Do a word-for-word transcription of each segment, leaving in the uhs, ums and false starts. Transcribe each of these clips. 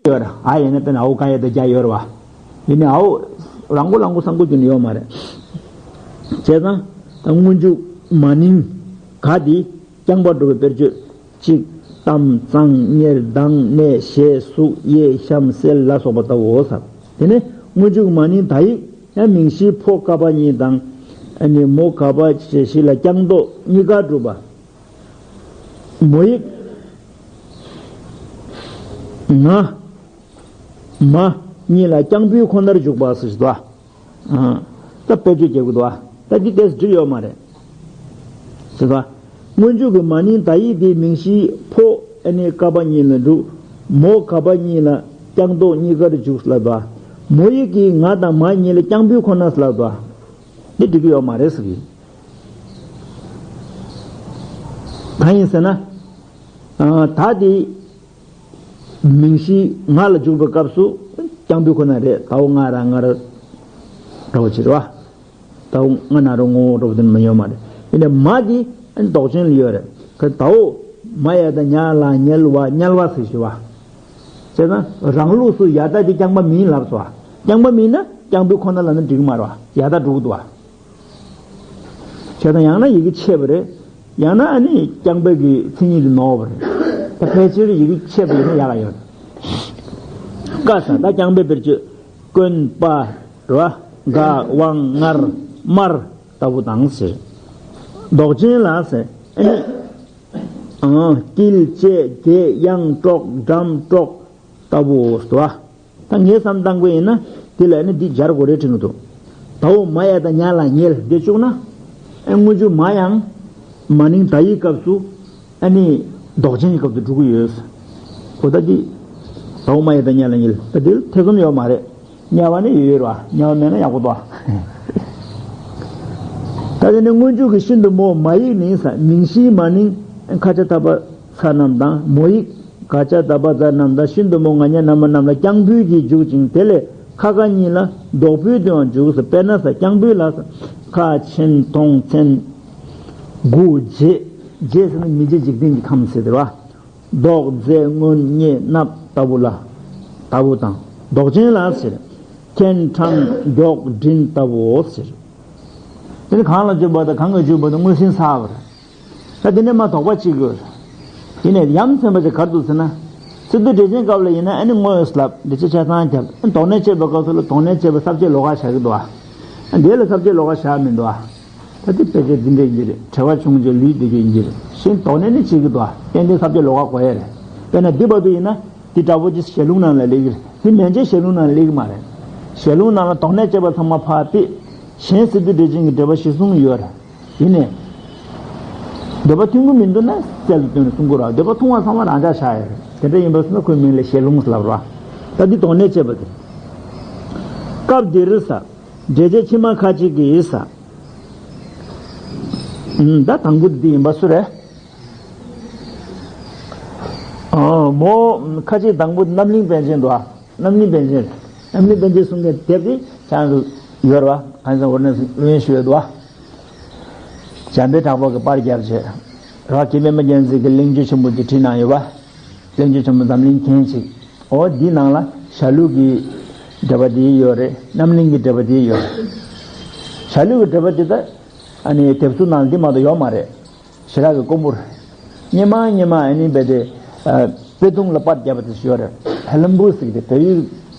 ཡོད་ར། ཨ་ཡིན་ན་དཔེར་ན་ཨའོ་ག་ཡ་ད་རྒྱ་ཡོད་ར་བ། ཡིན་ནའི་ཨའོ་རང་མགོ་རང་མགོ་སང་མགོ་རྒྱུ་ནི་ཡོད་མ་རེད། བྱས་ཙང་ད་སྔོན་འཇུག་མ་ནིང་ག་དེ་རྐྱང་པ་སྒྲུབ་པའི་དཔེར་བརྗོད། གཅིག་གཏམ་གཙང་གཉེར་དང་གནས་ཞེས་གཟུགས་དབྱེ་གཤམ་གསལ་ལ་སོགས་པ་ལྟ་བུའོ་ཟེར། དེ་ནས་སྔོན་འཇུག་མ་ནིང་ད་ཡིག་ཡང་མིང་གཞི་ཕོ་ཀ་པ་གཉིས་དང་། ཨ་ནི་མོ་ག་པ་ཞེས་བཞི་ལ་རྐྱང་ཟློག་གཉིས་ཀ་སྒྲུབ་པ། མོ་ཡིག་ང་མ་གཉིས་ལ་རྐྱང་འབུལ་ཁོ་ནར་འཇུག་པ་ཟེར་ཞིག་འདུག་ཨ། ད་དཔེ་བརྗོད་རྒྱག་གི་འདུག་ཨ། ད་འདི་ཏོག་ཙམ་འགྲིག་ཡོད་མ་རེད། ཟེར་བ། སྔོན་འཇུག་གི་མ་ནིང་ད་ཡིག་དེའི་མིང་གཞི་ཕོ་ཨ་ནི་ཀ་པ་གཉིས་ལ་འཇུག་མོ་ག་པ་གཉིས་ལ་རྐྱང་ཟློག་གཉིས་ཀར་འཇུག་ལབ་འདུག་ཨ། མོ་ཡིག་གི་ང་དང་མ་གཉིས་ལ་རྐྱང་འབུལ་ཁོ་ན་ལབ་འདུག་ཨ། འདི་འགྲིག་གི་ཡོད་མ་རེད་ཟེར་གི། གང་ཡིན་ཟེར་ན། ཨ། ད་དེ་མིང་གཞི་ང་ལ་འཇུག་པའི་སྐབས་སུ་རྐྱང་འབུལ་ཁོ་ན་རེད། ད་འོ་ང་ར་ང་ར་འདྲ་བོ་ཅིག་རེད་བ། ད་འོ་ང་ན་རོ་ངོ་བོ་འདྲ་བོ་དེ་མ་ཡོད་མ་རེད། ཡིན་ནའི་མ་དེ་ཨ་ནི་ལྡོག་ཅན་ལ་ཡོད་རེད། ག་ད་འོ་མ་ཡ་ད་ཉ་ལ་ཉལ་བ་དམྱལ་བ་ཟེར་ཞུ་བ། བྱས་ཙང་རང་ལུགས་སུ་ཡ་ད་དེ་རྐྱང་པ་མིན་ལབ་སོ། རྐྱང་པ་མིན་ན་རྐྱང་འབུལ་ཁོ་ན་ལབ་ན་འགྲིག་གི་མ་རེད་བ། ཡ་ད་འགྲུབ་འདུག་བ། བྱས་ཙང་ཡང་ན་ཡི་གེ་ཆད་པ་རེད། ཡང་ན་ཨ་ནི་རྐྱང་པའི་གི་མཚན་ཉིད་དེ་ནོར་བ་རེད། ད་ཕལ་ཆེར་ཡི་གེ་ཆད་པ་ཡིན་ན་ཡག་ག་ཡོད། ཀ་ས་ད་རྐྱང་པའི་དཔེར་བརྗོད། དཀོན་པ་ར་དགའ་དབང་ངར་དམར་ལྟ་བུ་དང་ཟེར། ལྡོག་ཅན་ལ་ཟེར། ཨ་ནི་ཨང་དཀྱིལ་བཅས་དགེ་གཡང་དཀྲོག་འགྲམ་དཀྲོག་ལྟ་བུའོ་ཟེར་བ། ད་ངས་བསམ་བཏང་དགོས་ཡིན་ན་དེ་ལ་ནི་འདི་སྦྱར་དགོས་རེད་དྲན་གྱི་འདུག་ད་འོ་མ་ཡ་ད་ཉ་ལ་ཉལ་འདི་བཅུག་ན། ཨེ་སྔོན་འཇུག་མ་ཡང་མ་ནིང་ད་ཡི་སྐབས་སུ་ཨ་ནི་ལྡོག་ཅན་གྱི་སྐབས་སུ་འགྲོ་གི་ཡོད། འོ་ད་འདི་ད་འོ་མ་ཡ་ད་ཉ་ལ་ཉལ་ད་འདི་ཐེ་ཚོམ་ཡོད་མ་རེད། ཉལ་བ་ནི་ཡོད་ཡོད་ར་ཉལ་བ་མེད་ན་ཡག་པོ་འདུག་ད་དེ་ནི་སྔོན་འཇུག་གི་ཤིན་ཏུ་མོ་མ་ཡིག་ནི་ས་མིང་གཞིའི་མ་ནིང་ཁ་ཆ་ད་པ་ཚ་རྣམས་དང་མོ་ཡིག་ག་ཅ་ད་བ་ཛ་རྣམས་དང་ཤིན་ཏུ་མོ་ང་ཉ་ན་མ་རྣམས་ལ་རྐྱང་འབུལ་གྱིས་འཇུག་ཅིང་དེ་ལས་ཁ་ཁ་གཉིས་ལ་ལྡོག་འབུལ་དུའང་འཇུག་ཟེར། དཔེར་ན་ས་རྐྱང་འབུལ་ལ་ཁ་ཆེན་མཐོང་མཚན་དགུ་རྗེ། རྗེ་ཟེར་ན་མི་མཇེད་འཇིག་རྟེན་གྱི་ཁམས་ཟེར་དེ་བ། ལྡོག་རྫས་སྔོན་སྙེ་སྣབས་ལྟ་བུ་ལ་ལྟ་བུ་དང་ལྡོག་ཅན་ལ་ཟེར། ཁེན་ཁྲང་མགྱོགས་འབྲིང་ལྟ་བུའོ་ཟེར། དེ་ནི་གང་ལ་འཇུག་པ་དང་གང་གིས་འཇུག་པ་དང་མངོན་ཟིན་ས་བར། ད་དེ་ནས་མ་དོགས་པ་གཅིག་དགོས། ཡིན་ནས་ཡ་མཚན་པ་ཅིག་ག་རེ་འདུག་ཟེར་ན། སི་ཏུ་འགྲེལ་ཆེན་སྐབས་ལ་ཡིན་ན་ཨ་ནི་དངོས་ལབ་འགྲེལ་ཆེན་ཆ་ཚང་རྒྱབ་ཨ་ནི་དོགས་གནད་བཅད་པའི་སྐབས་སུ་ལ་དོགས་གནད་བཅད་པའི་ས་བཅད་ལོགས་ཀ་བཞག་གི་འདུག་ཨ། ཨ་འདི་ལ་ས་བཅད་ལོགས་ཀ་བཞག་མི་འདུག་ཨ། ད་འདི་དཔེ་ཆ་འདི་འདྲ་ཡིན་གྱི་རེད། བྲེལ་བ་ཆུང་ཆུང་ལུས་འདི་ག་ཡིན་གྱི་རེད། གཞན་དོགས་གནད་ནི་བྱེད་ཀྱི་འདུག་ཨ། ཏན་ཏན་ས་བཅད་ལོགས་ཀ་གོ་ཡ་རེད། དཔེར་ན་འདི་བར་དུ་ཡིན་ན་འདི་འདྲ་བོ་ཅིག་ཞལ་ལུང་ནང་ལ་སླེབས་ཀྱི་རེད། འདི་མན་ཆད་ཞལ་ལུང་ནང་ལ་སླེབས་ཀྱི་མ་རེད། ཞལ་ལུང་ནང་ལ་དོགས་གནད་བཅད་པ་ཚང་མ་ཕར་ཕུད། གཞན་སི་ཏུ་འགྲེལ་ཆེན་གྱི་འགྲེལ་པ་གཞིར་བཟུང་ཡོད་རེད། ཡིན་ནས། འདོད་པ་མཐུན་གྱི་མི་འདུག་ན་རྩལ་དུ་བཏོན་ནས་གསུང་དགོས་ར། འདོད་པ་མཐུན་པ་ཚང་མ་རང་འཇགས་བཞག་ཡོད་རེད། དེ་འདྲ་ཡིན་པ་སོང་ན་ཁོའི་མིང་ལ་ཞལ་ལུང་ཟེར་ལབ་ར། ད་འདི་དོགས་གནད་བཅད་པ་དེ། སྐབས་འདིར་ས། འགྲེལ་བྱེད་ཕྱི་མ་ཁ་ཅིག་གིས་ས། ད་དང་པོ་འདི་ཡིན་པ་སུ་རེད། ཨ་མོ་ཁ་ཅིག་དང་པོ་རྣམ་གླིང་པཎ་ཆེན་འདུག་ཨ། རྣམ་གླིང་པཎ་ཆེན། རྣམ་གླིང་པཎ་ཆེན་གསུང་མཁན་དེབ་དེ་ཁྱེད་རང་ཚོ་ཡོད་རེད་བ། གང་ཡིན་ཟེར་ན་འོ་ན་ལོན་ཞུ་ཡོད་འདུག་ཨ། འཇམ་དཔལ་གྲགས་པ་གིས་པར་བརྒྱབ་བྱས། ར་སྐྱེས་པད་མ་རྒྱལ་མཚན་གྱིས་གླེང་བརྗོད་ཆེན་པོ་འདི་བྲིས་གནང་ཡོད་པ། གླེང་བརྗོད་ཆེན་པོ་འཛམ་གླིང་མཁྱེན་ཅིག་འོ་འདིའི་ནང་ལ་ཞྭ་ལུ་གི་འགྲེལ་པ་འདི་ཡོད་རེད། རྣམ་གླིང་གི་འགྲེལ་པ་འདི་ཡོད་རེད། ཞྭ་ལུ་གི་འགྲེལ་པ་འདི་ད་ཨ་ནི་དེབ་གཟུགས་ནང་འདི་མ་གཏོགས་ཡོད་མ་རེད། ཞེ་དྲག་གི་དཀོན་པོ་རེད། སྔོན་མ་སྔོན་མ་ཨ་ནི་རྦད་དེ། དཔེ་ཐུང་ལ་པར་བརྒྱབ་པ་དེ་ཞིག་ཡོད་རེད། ཧེ་ལམ་བུ་ཟེར་གི་དེ་བལ་ཡུལ།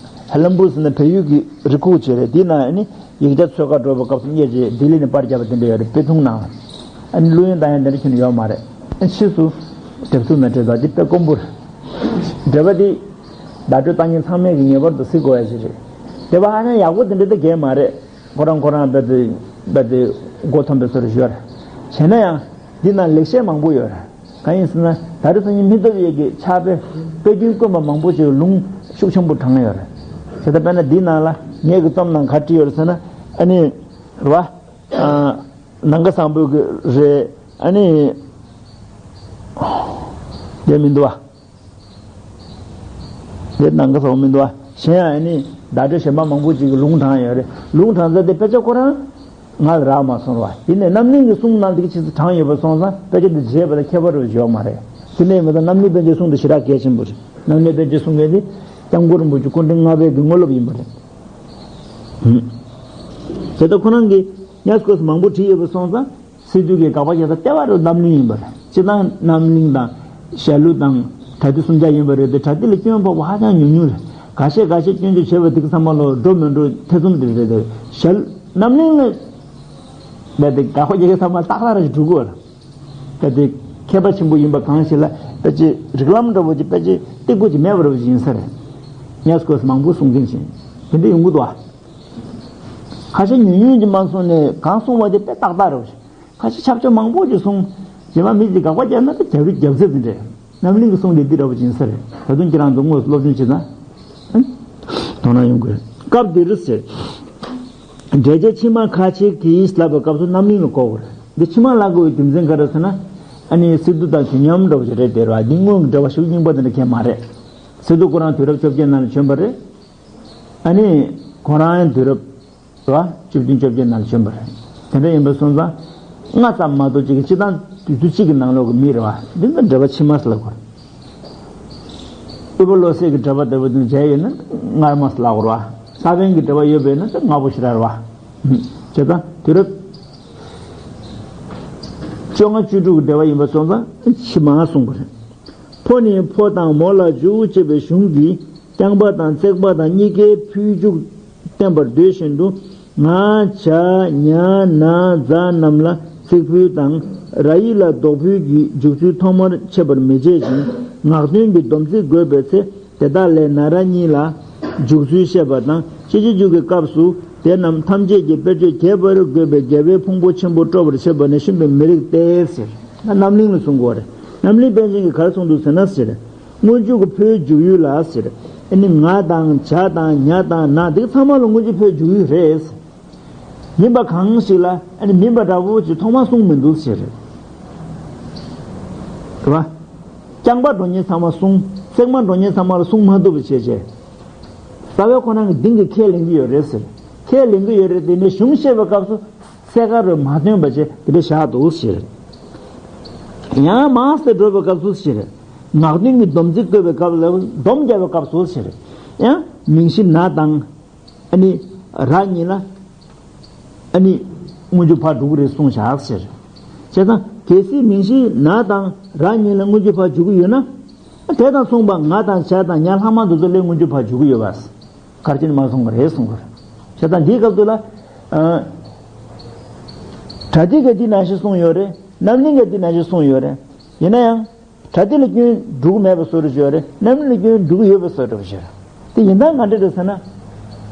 ཧེ་ལམ་བུ་ཟེར་ན་བལ་ཡུལ་གྱི་རི་ཁུག་ཅིག་རེད། དེའི་ནང་ཨ་ནི་ཡིག་ཆ་འཚོལ་ག་འགྲོ་བའི་སྐབས་སུ་རྙེད་རྗེས་ལྡི་ལི་ནས་པར་བརྒྱབ་པ་དེ་འདྲ་ཡོད་རེད། དཔེ་ཐུང་ནང་། ཨ་ནི་ཀློག་ཡོན་བཏང་ཡོན་དེ་འདྲ་ཁྱོན་ནས་ཡོད་མ་རེད། ཨ་ཕྱིས་སུ་དེབ་གཟུགས་ནང་བྲིས་པ་འདི་དཔེ་དཀོན་པོ་རེད། འགྲེལ་པ་འདི་བརྡ་སྤྲོད་བཏང་མཁན་ཚང་མས་ཀྱི་ངེས་པར་དུ་གཟིགས་དགོས་ཡ་ཞིག་རེད། དེ་བ་ཨ་ནི་ཡག་པོ་དེ་འདྲ་ད་གས་མ་རེད། ཁོ་རང་ཁོ་རང་རྦད་དེ་རྦད་དེ་མགོ་འཐོམ་པའི་བཟོ་འདྲ་ཞིག་ཡོད་རེད། བྱས་ན་ཡང་འདི་ནང་ལེགས་བཤད་མང་པོ་ཡོད་རེད། གང་ཡིན་ཟེར་ན་ད་རེས་སང་ཉིན་མི་ཐོབ་ཡས་ཀྱི་ཕྱག་དཔེ་དཔེ་རྒྱུན་དཀོན་པ་མང་པོ་ཅིག་ལུང་ཤུགས་ཆེན་པོ་དྲངས་ཡོད་རེད། དེ་ལྟར་དཔེར་ན་འདི་ནང་ལ་ངས་ཀྱི་རྩོམ་ནང་ག་བྲིས་ཡོད་རེད་ཟེར་ན་ཨ་ནི་རེད་བ། ནམ་མཁའ་བཟང་པོ་གི་རེད། ཨ་ནི་དེ་མི་འདུག་བ། དེ་ནང་གི་སོགས་མི་འདུག་ཨ། གཞན་ཡང་ཨ་ནི་བརྡ་སྤྲོད་གཞན་པ་མང་པོ་ཅིག་གི་ལུང་དྲངས་ཡོད་རེད། ལུང་དྲངས་ཚར་དེ་དཔེ་ཆ་ཁོ་རང་ང་ལ་རག་མ་སོང་ར་བ། ཡིན་ནའི་རྣམ་གླིང་གི་གསུང་ནང་དེ་གི་ཕྱིས་སུ་དྲངས་ཡོད་པ་སོང་ཙང་དཔེ་ཆ་འདི་བརྗེད་པ་ལ་ཁྱད་པར་རུ་ཡོད་མ་རེད། དེ་ནས་མི་ཚང་རྣམ་གླིང་པཎ་ཆེན་གསུང་དེ་ཞེ་དྲག་གལ་ཆེན་པོ་རེད། རྣམ་གླིང་པཎ་ཆེན་གསུང་མཁན་དེ་ སྐྱབས་མགོན་རིན་པོ་ཆེ་སྐུ་ཕྲེང་ལྔ་པའི་གི་དངོས་སློབ་ཡིན་པ་རེད། དེ་ལྟར་ཁོ་རང་གིས་ཉེས་སྐོས་མང་པོ་བྲིས་ཡོད་པ་སོང་ཙང་། སི་ཏུ་གིས་དགག་པ་བྱས་ས་ལྟེ་བ་རུ་རྣམ་གླིང་ཡིན་པ་རེད། སྤྱིར་བཏང་རྣམ་གླིང་དང་། ཞྭ་ལུ་དང་། བྲ་ཏི་གསུམ་ཆ་ཡིན་པ་རེད་དེ། བྲ་ཏི་ལ་སྐྱོན་ཕོག་པ་ཧ་ཅང་ཉུང་ཉུང་རེད། འགའ་ཤས་འགའ་ཤས་སྐྱོན་བརྗོད་བྱས་པ་དེ་ག་ཚང་མ་ལོ་འགྲོ་མི་འགྲོ་ཐེ་ཚོམ་དེ་རེད་དེ། ཞྭ་ལུ་རྣམ་གླིང་ལ་ད་དེ་དགག་པ་བྱེད་མཁན་ཚང་མ་ཏག་ཏག་ར་ཞིག་འགྲོ་གི་ཡོད་རེད། ད་དེ་མཁས་པ་ཆེན་པོ་ཡིན་པ་གང་ཞིག་ལ་ད་ཅི་རིགས་ལམ་འདྲ་བོ་ཅིག་ད་ཅི་སྟེགས་བུ་ཅིག་མེད་པ་འདྲ་བོ་ཅིག་ཡིན་ས་རེད། ཉེས་སྐོས་མང་པོ་གསུང་མཁན་ཞིག་དེ་འདྲ་ཡོང་གི་འདུག་ཨ། ཁ་ཤས་ཉུང་ཉུང་ཅིག་མ་གསུངས་ནས་གང་གསུང་བ་དེ་དཔེ་ཏག་ཏག་རེད། ཁ་ཤས་ཁྱབ་ཆོས་མང་པོ་ཅིག་གསུངས། རྗེས་མ་མི་ཅིག་དགག་པ་བརྒྱབ་ན་ད་རྒྱབ་རི་རྒྱབ་ཚད་དེ་འདྲས། རྣམ་གླིང་གི་གསུང་དེ་འདི་འདྲ་བོ་ཅིག་ཡིན་ས་རེད། ད་དུང་ཁྱེད་རང་ཚོ་དངོས་སུ་སློབ་སྦྱོང་བྱེད་ན། དོ་སྣང་ཡོང་དགོས། སྐབས་འདིར་ཟེར། འགྲེལ་བྱེད་ཕྱི་མ་ཁ་ཆེ་གིས་ལབ་པའི་སྐབས་སུ་རྣམ་གླིང་ལ་གོ་དགོས་རེད། འདི་ཕྱི་མ་ལབ་དགོས་པའི་རྒྱུ་མཚན་ག་རེ་ཟེར་ན། ཨ་ནི་སི་ཏུ་དང་དུས་མཉམ་འདྲ་བོ་ཞིག་རེད་དེ་རེད་བ། འདི་སྔོན་གྱི་འགྲེལ་པ་ཞུ་སྙིང་པོ་དེ་འདྲ་གང་ཡང་མ་རེད། སི་ཏུ་ཁོ་རང་དུས་རབས་བཅོ་བརྒྱད་ནང་ལ་བྱོན་པ་རེད། ཨ་ནི་ཁོ་རང་ཡང་དུས་རབས་རེད་བ། བཅུ་བདུན་བཅོ་བརྒྱད་ནང་ལ་བྱོན་པ་རེད། དེ་འདྲ་ཡིན་པ་སོང་ཙང་། ལྔ་ཙམ་མ་གཏོགས་གཅིག་གི་སྤྱིར་བཏང་དུས་ཚོད་གཅིག་གི་ནང་ལོགས་ཀྱི་མི་རེད་བ། འདི་ནི་འགྲེལ་པ་ཕྱི་མ་ཟེར་ལབ་དགོས་རེད། དབུལ་པོ་བློ་གསལ་གྱི་འགྲེལ་པ་ལྟ་བུ་དེ་མཇལ་ཡོད་ན་སྔ་མ་ཟེར་ལབ་དགོས་རེད་བ། ས་པཎ་གྱི་འགྲེལ་པ་ཡོད་པས་ན་ད་སྔ་པོ་ཞེ་དྲག་རེད་བ། བྱས་ཙང་དུས་རབས་བཅོ་ལྔ་བཅུ་དྲུག་གི་འགྲེལ་པ་ཡིན་པ་སོང་ཙང་ཕྱི་མ་གསུངས་པ་རེད། ཕོ་ནི་ཕོ་དང་མོ་ལ་འཇུག་ཅེས་པའི་གཞུང་གིས་རྐྱང་པ་དང་བརྩེགས་པ་དང་གཉིས་ཀའི་ཕུལ་འཇུག་བསྟན་པར་འདོད་བཞིན་དུ། ང་བྱ་ཉ་ན་ཛ་རྣམས་ལ་བརྩེགས་ཕུལ་དང་། ར་ཡིག་ལ་ལྡོག་ཕུལ་གྱི་འཇུག་ཚུལ་ཐོག་མར་འཆད་པར་མི་བྱེད་ཅིང་། ངག་དོན་གྱི་སྡོམ་ཚིག་དགོས་པའི་ཚེ། དེ་དག་ལས་ན་ར་གཉིས་ལ་འཇུག་ཚུལ་བཤད་པ་དང་། སྤྱི་རྗེས་འཇུག་གི་སྐབས་སུ་དེ་རྣམས་ཐམས་ཅད་ཀྱི་དཔེར་བརྗོད་རྒྱས་པར་དགོས་པས་རྒྱལ་བའི་ཕུང་པོ་ཆེན་པོ་སྤྲོ་བར་བྱེད་པ་ནི་ཤིན་ཏུ་མི་རིགས་ཏེ་ཟེར། ན་རྣམ་གླིང་ལ་གསུང་གི་ཡོད་རེད། རྣམ་གླིང་པཎ་ཆེན་གྱིས་ག་རེ་གསུངས་འདུག་ཟེར་ན་ཟེར། སྔོན་འཇུག་གི་ཕོའི་འཇུག་ཡུལ་ལ་ཟེར། ཨ་ནི་ང་དང་བྱ་དང་ཉ་དང་ན་འདི་ཚང་མ་ལ་སྔོན་འཇུག་ཕོའི་འཇུག་ཡུལ་རེད། ཡིན་པ་གང་ཞིག་ལ་ཨ་ནི་མིན་པ་འདྲ་བོ་ཅིག་ཐོག་མར་གསུངས་མི་འདུག་ཟེར། རེད་བ། རྐྱང་པ་འགྲོ་མཁན་ཚང་མ་གསུངས། བརྩེགས་མ་འགྲོ་མཁན་ཚང་མ་ལ་གསུང་མ་ཐུབ་པ་བྱས་བྱས། རྩ་བའི་ཁོ་རང་གི་གཏིང་གི་ཁས་ལེན་གྱི་ཡོད་རེད་ཟེར། ཁས་ལེན་གྱི་ཡོད་རེད། དེ་ནས་གཞུང་བཤད་པའི་སྐབས་སུ་གསལ་ཁ་རུ་མ་སྟོན་པ་བྱས་དེ་འདྲ་བཞག་འདུག་ཟེར། ཡང་མང་སེ་འགྲོ་བའི་སྐབས་སུ་ཟེར། ངག་དོན་གྱི་སྡོམ་ཚིག་བཀོད་པའི་སྐབས་ལ་སྡོམ་རྒྱག་པའི་སྐབས་སུ་ཟེར། ཡང་མིང་གཞི་ན་དང་། ཨ་ནི་ར་གཉིས་ལ་ཨ་ནི་སྔོན་འཇུག་ཕར་འགྲོ་གི་རེད་གསུངས་བཞག་ཟེར། བྱས་ཙང་གལ་སྲིད་མིང་གཞི་ན་དང་ར་གཉིས་ལ་སྔོན་འཇུག་ཕར་འཇུག་གི་ཡོད་ན། དེ་དང་མཚུངས་པ་ང་དང་བྱ་དང་ཉ་ལྷག་མ་འདི་ཚོ་ལ་སྔོན་འཇུག་ཕར་འཇུག་གི་ཡོད་པ། གར་ཅན་མ་གསུངས་པ་རེད་གསུངས་པ་རེད། བྱས་ཙང་འདིའི་སྐབས་སུ་ལ། ཨ། བྲ་ཏི་ག་འདི་ནང་བཞིན་གསུངས་ཡོད་རེད། རྣམ་གླིང་ག་འདི་ནང་བཞིན་གསུངས་ཡོད་རེད། ཡིན་ན་ཡང་། བྲ་ཏི་ལ་སྐྱོན་འགྲོ་གི་མེད་པའི་བཟོ་འདྲ་ཞིག་ཡོད་རེད། རྣམ་གླིང་ལ་སྐྱོན་འགྲོ་གི་ཡོད་པའི་བཟོ་འདྲ་ཞིག་རེད། དེ་ཡིན་ད་ག་འདྲ་རེད་ཟེར་ན།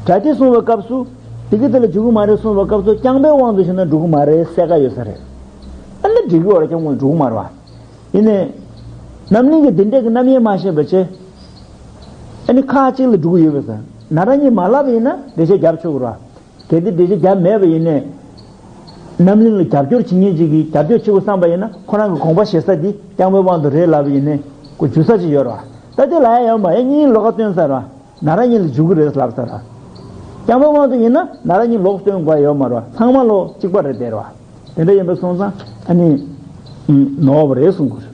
བྲ་ཏི་གསུངས་པའི་སྐབས་སུ། དེ་གི་དེ་ལ་འཇུག་གི་མ་རེད་གསུངས་པའི་སྐབས་སུ་རྐྱང་པའི་དབང་དུ་བྱས་ན་འགྲོ་གི་མ་རེད་གསལ་ཁ་ཡོད་ས་རེད། ཨ་ནི་འགྲིག་གི་ཡོད་རེད། རྐྱང་པ་འགྲོ་གི་མ་རེད་བ། ཡིན་ནའི། རྣམ་གླིང་གི་འདི་འདྲས་ཀྱི་རྣམ་དབྱེ་མ་ཤེས་པ་བྱས། ཨ་ནི་ཁ་ཅིག་ལ་འགྲོ་གི་ཡོད་པའི་ས། ན་ར་གཉིས་མ་ལབ་པ་ཡིན་ན་འགྲེལ་བཤད་རྒྱབ་ཆོག་གི་རེད་བ། གལ་ཏེ་འགྲེལ་བཤད་རྒྱབ་མེད་པ་ཡིན་ནའི། རྣམ་གླིང་ལ་རྒྱབ་སྐྱོར་བྱེད་མཁན་ཅིག་གིས་རྒྱབ་སྐྱོར་བྱེད་དགོས་བསམ་པ་ཡིན་ན་ཁོ་རང་གི་དགོངས་པ་བཞེས་ས་འདི་རྐྱང་པའི་དབང་དུ་རེད་ལབ་པ་ཡིན་ནའི་ཁོ་འཇུ་ས་ཅིག་ཡོད་རེད་བ། ད་དེ་ལབ་ཡ་ཡོད་མ་རེད། གཉིས་ལོགས་ཀ་སྟོན་ཚར་བ། ན་ར་གཉིས་ལ་འཇུག་གི་རེད་ལབ་ཚར་བ། རྐྱང་པའི་དབང་དུ་ཡིན་ན་ན་ར་གཉིས་ལོགས་སྟོན་དགོས་ཡ་ཡོད་མ་རེད་བ། ཚང་མ་ལོགས་གཅིག་པ་རེད་དེ་རེད་བ། དེ་འདྲ་ཡིན་པ་སོང་ཙང་ཨ་ནི། ནོར་བ་རེད་གསུང་གི་རེད།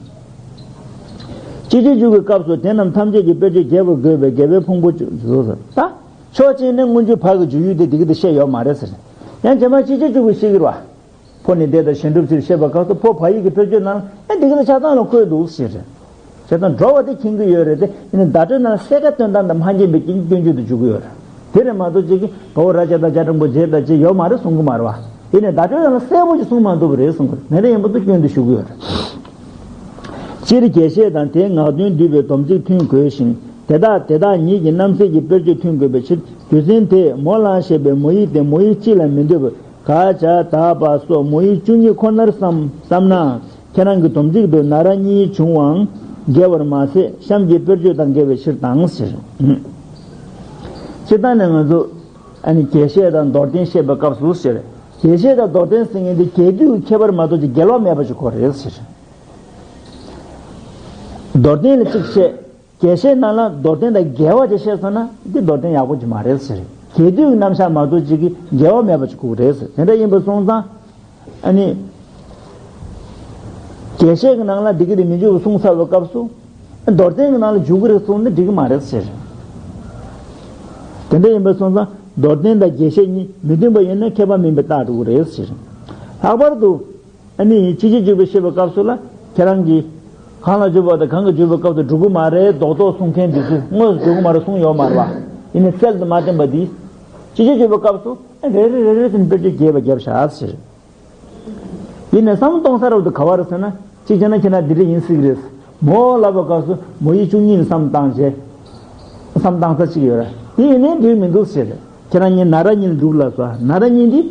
སྤྱི་རྗེས་འཇུག་གི་སྐབས་སུ་དེ་རྣམས་ཐམས་ཅད་ཀྱི་དཔེར་བརྗོད་རྒྱས་པར་དགོས་པས་རྒྱལ་བའི་ཕུང་པོ་བཅུ་བཟོ་ཟེར་ད། ཕྱོགས་གཅིག་ནས་སྔོན་འཇུག་ཕ་གི་འཇུག་ཡུལ་དེ་འདི་གི་དེ་བཤད་ཡོད་མ་རེད་ཟེར། ཡང་རྗེས་མ་སྤྱི་རྗེས་འཇུག་གི་བཤད་ཀྱི་རེད་བ། ཕོ་ནི་སྡེ་དང་གཞན་སྒྲུབ་ཕྱིར་བཤད་པའི་སྐབས་སུ་ཕོ་བ་ཡིག་གི་དཔེར་བརྗོད་ནང་ཨེ་འདི་གི་དེ་ཆ་ཚང་ལ་འཁོད་འདུག་ཟེར། བྱས་ཙང་འགྲོ་བ་དེ་མཁྱེན་གྱི་ཡོད་རེད་དེ། ཡིན་ནའི་བརྡ་སྤྲོད་ནང་གསལ་ཁ་སྟོན་སྟངས་དང་མ་མཁྱེན་པའི་རྐྱེན་སྐྱོན་བརྗོད་དུ་འཇུག་གི་ཡོད་རེད། དེ་རེད་མ་གཏོགས་ཅིག་གིས་ག་བོ་ར་བྱས་དང་བྱ་འགྲེང་བུ་བྱས་དང་ཅིག་ཡོད་མ་རེད་གསུང་གི་མ་རེད་བ། ཡིན་ནའི་བརྡ་སྤྲོད་ནང་གསལ་པོ་ཅིག་གསུངས་མ་འདུག་པ་རེད་གསུང་གི་རེད། དེ་འདྲ་ཡིན་པ་དུ་སྐྱོན་དུ་ཞུ་གི་ཡོད་རེད། སྤྱིར་རྒྱས་བཤད་དང་དེའི་ངག་དོན་བསྡུས་པའི་སྡོམ་ཚིག་མཐུན་དགོས་ཤིང་། དེ་དག་དེ་དག་ཉིད་ཀྱི་རྣམ་གསལ་གྱི་དཔེར་བརྗོད་མཐུན་དགོས་པའི་ཕྱིར། རྒྱུ་མཚན་དེས་མོ་ལ་ཞེས་པའི་མོ་ཡིག་དེ་མོ་ཡིག་སྤྱི་ལ་མི་འདོད་པར་ག་བྱ་ད་བ་སོགས་མོ་ཡིག་བཅུ་གཉིས་ཁོ་ནར་བསམ་བསམ་ན། ཁྱེད་རང་གི་སྡོམ་ཚིག་ཏུ་ན་ར་གཉིས་བྱུང་བའང་འགལ་བར་མ་ཟད་གཤམ་གྱི་དཔེར་བརྗོད་དང་འགལ་བའི་ཕྱིར་དང་ཟེར། སྤྱིར་བཏང་ནས་ང་ཚོ་ཨ་ནི་རྒྱས་བཤད་དང་མདོར་བསྟན་བཤད་པའི་སྐབས་སུ་ཟེར། རྒྱས་བཤད་དང་མདོར་བསྟན་ཟེར་མཁན་དེ་རྒྱས་བསྡུས་ཀྱི་ཁྱད་པར་མ་གཏོགས་ཅིག་འགལ་བ་མེད་པ་ཞིག་གོ་རེད་ཟེར། མདོར་བསྟན་ལ་གཅིག་བཤད། རྒྱས་བཤད་ནང་ལ་མདོར་བསྟན་དང་འགལ་བ་ཅིག་བཤད་སོང་ན་འདི་མདོར་བསྟན་ཡག་པོ་ཅིག་མ་རེད་ཟེར། རྒྱས་བསྡུས་ཀྱི་རྣམ་གཞག་མ་གཏོགས་ཅིག་གི་འགལ་བ་མེད་པ་ཅིག་དགོས་རེད་ཟེར། དེ་འདྲ་ཡིན་པ་སོང་ཙང་། ཨ་ནི། རྒྱས་བཤད་ཀྱི་ནང་ལ་འདི་གི་དེ་མི་འཇུག་པ་གསུངས་ཚར་བའི་སྐབས་སུ། མདོར་བསྟན་གྱི་ནང་ལ་འཇུག་གི་རེད་གསུངས་ན་འགྲིག་གི་མ་རེད་ཟེར། དེ་འདྲ་ཡིན་པ་སོང་ཙང་མདོར་བསྟན་དང་རྒྱས་བཤད་གཉིས་མི་མཐུན་པ་ཡིན་ན་མཁས་པ་མིན་པའི་རྟགས་འགྲོ་གི་རེད་ཟེར། ལྷག་པར་དུ་ཨ་ནི་སྤྱི་བྱེ་བྱེད་པ་བཤད་པའི་སྐབས་སུ་ལ་ཁྱེད་རང་གིས་གང་ལ་འཇུག་པ་དང་གང་གིས་འཇུག་པའི་སྐབས་སུ་འགྲོ་གི་མ་རེད་མདོག་མདོག་གསུང་མཁན་འདི་ཚོས་དངོས་སུ་འགྲོ་གི་མ་རེད་གསུངས་ཡོད་མ་རེད་བ། ཡིན་ནའི་རྩལ་དུ་མ་བསྟན་པ་འདི་སྤྱི་བྱེ་བྱེད་པའི་སྐབས་སུ་རེ་རེ་རེ་རེ་བཞིན་དཔེར་བརྗོད་རྒྱས་པ་བརྒྱབ་བཞག་ཟེར། ཡིན་ནའི་བསམ་བློ་གཏོང་ས་རབ་ཏུ་ག་བ་རེད་ཟེར་ན། གཅིག་བྱས་ན་ཁྱེད་རང་འདི་འདྲ་ཡིན་སྲིད་ཀྱི་རེད། མོ་ལབ་པའི་སྐབས་སུ་མོ་ཡིག་བཅུ་གཉིས་ནས་བསམ་བཏང་བྱས། བསམ་བཏང་ས་གཅིག་ཡོད་རེད། དེ་ཡིན་ནའི་འགྲིག་མི་འདུག་ཟེར། ཁྱེད་རང་གཉིས་ན་ར་གཉིས་ལ་འགྲུག་ལབ་སོང་། ན་ར་གཉིས་འདི་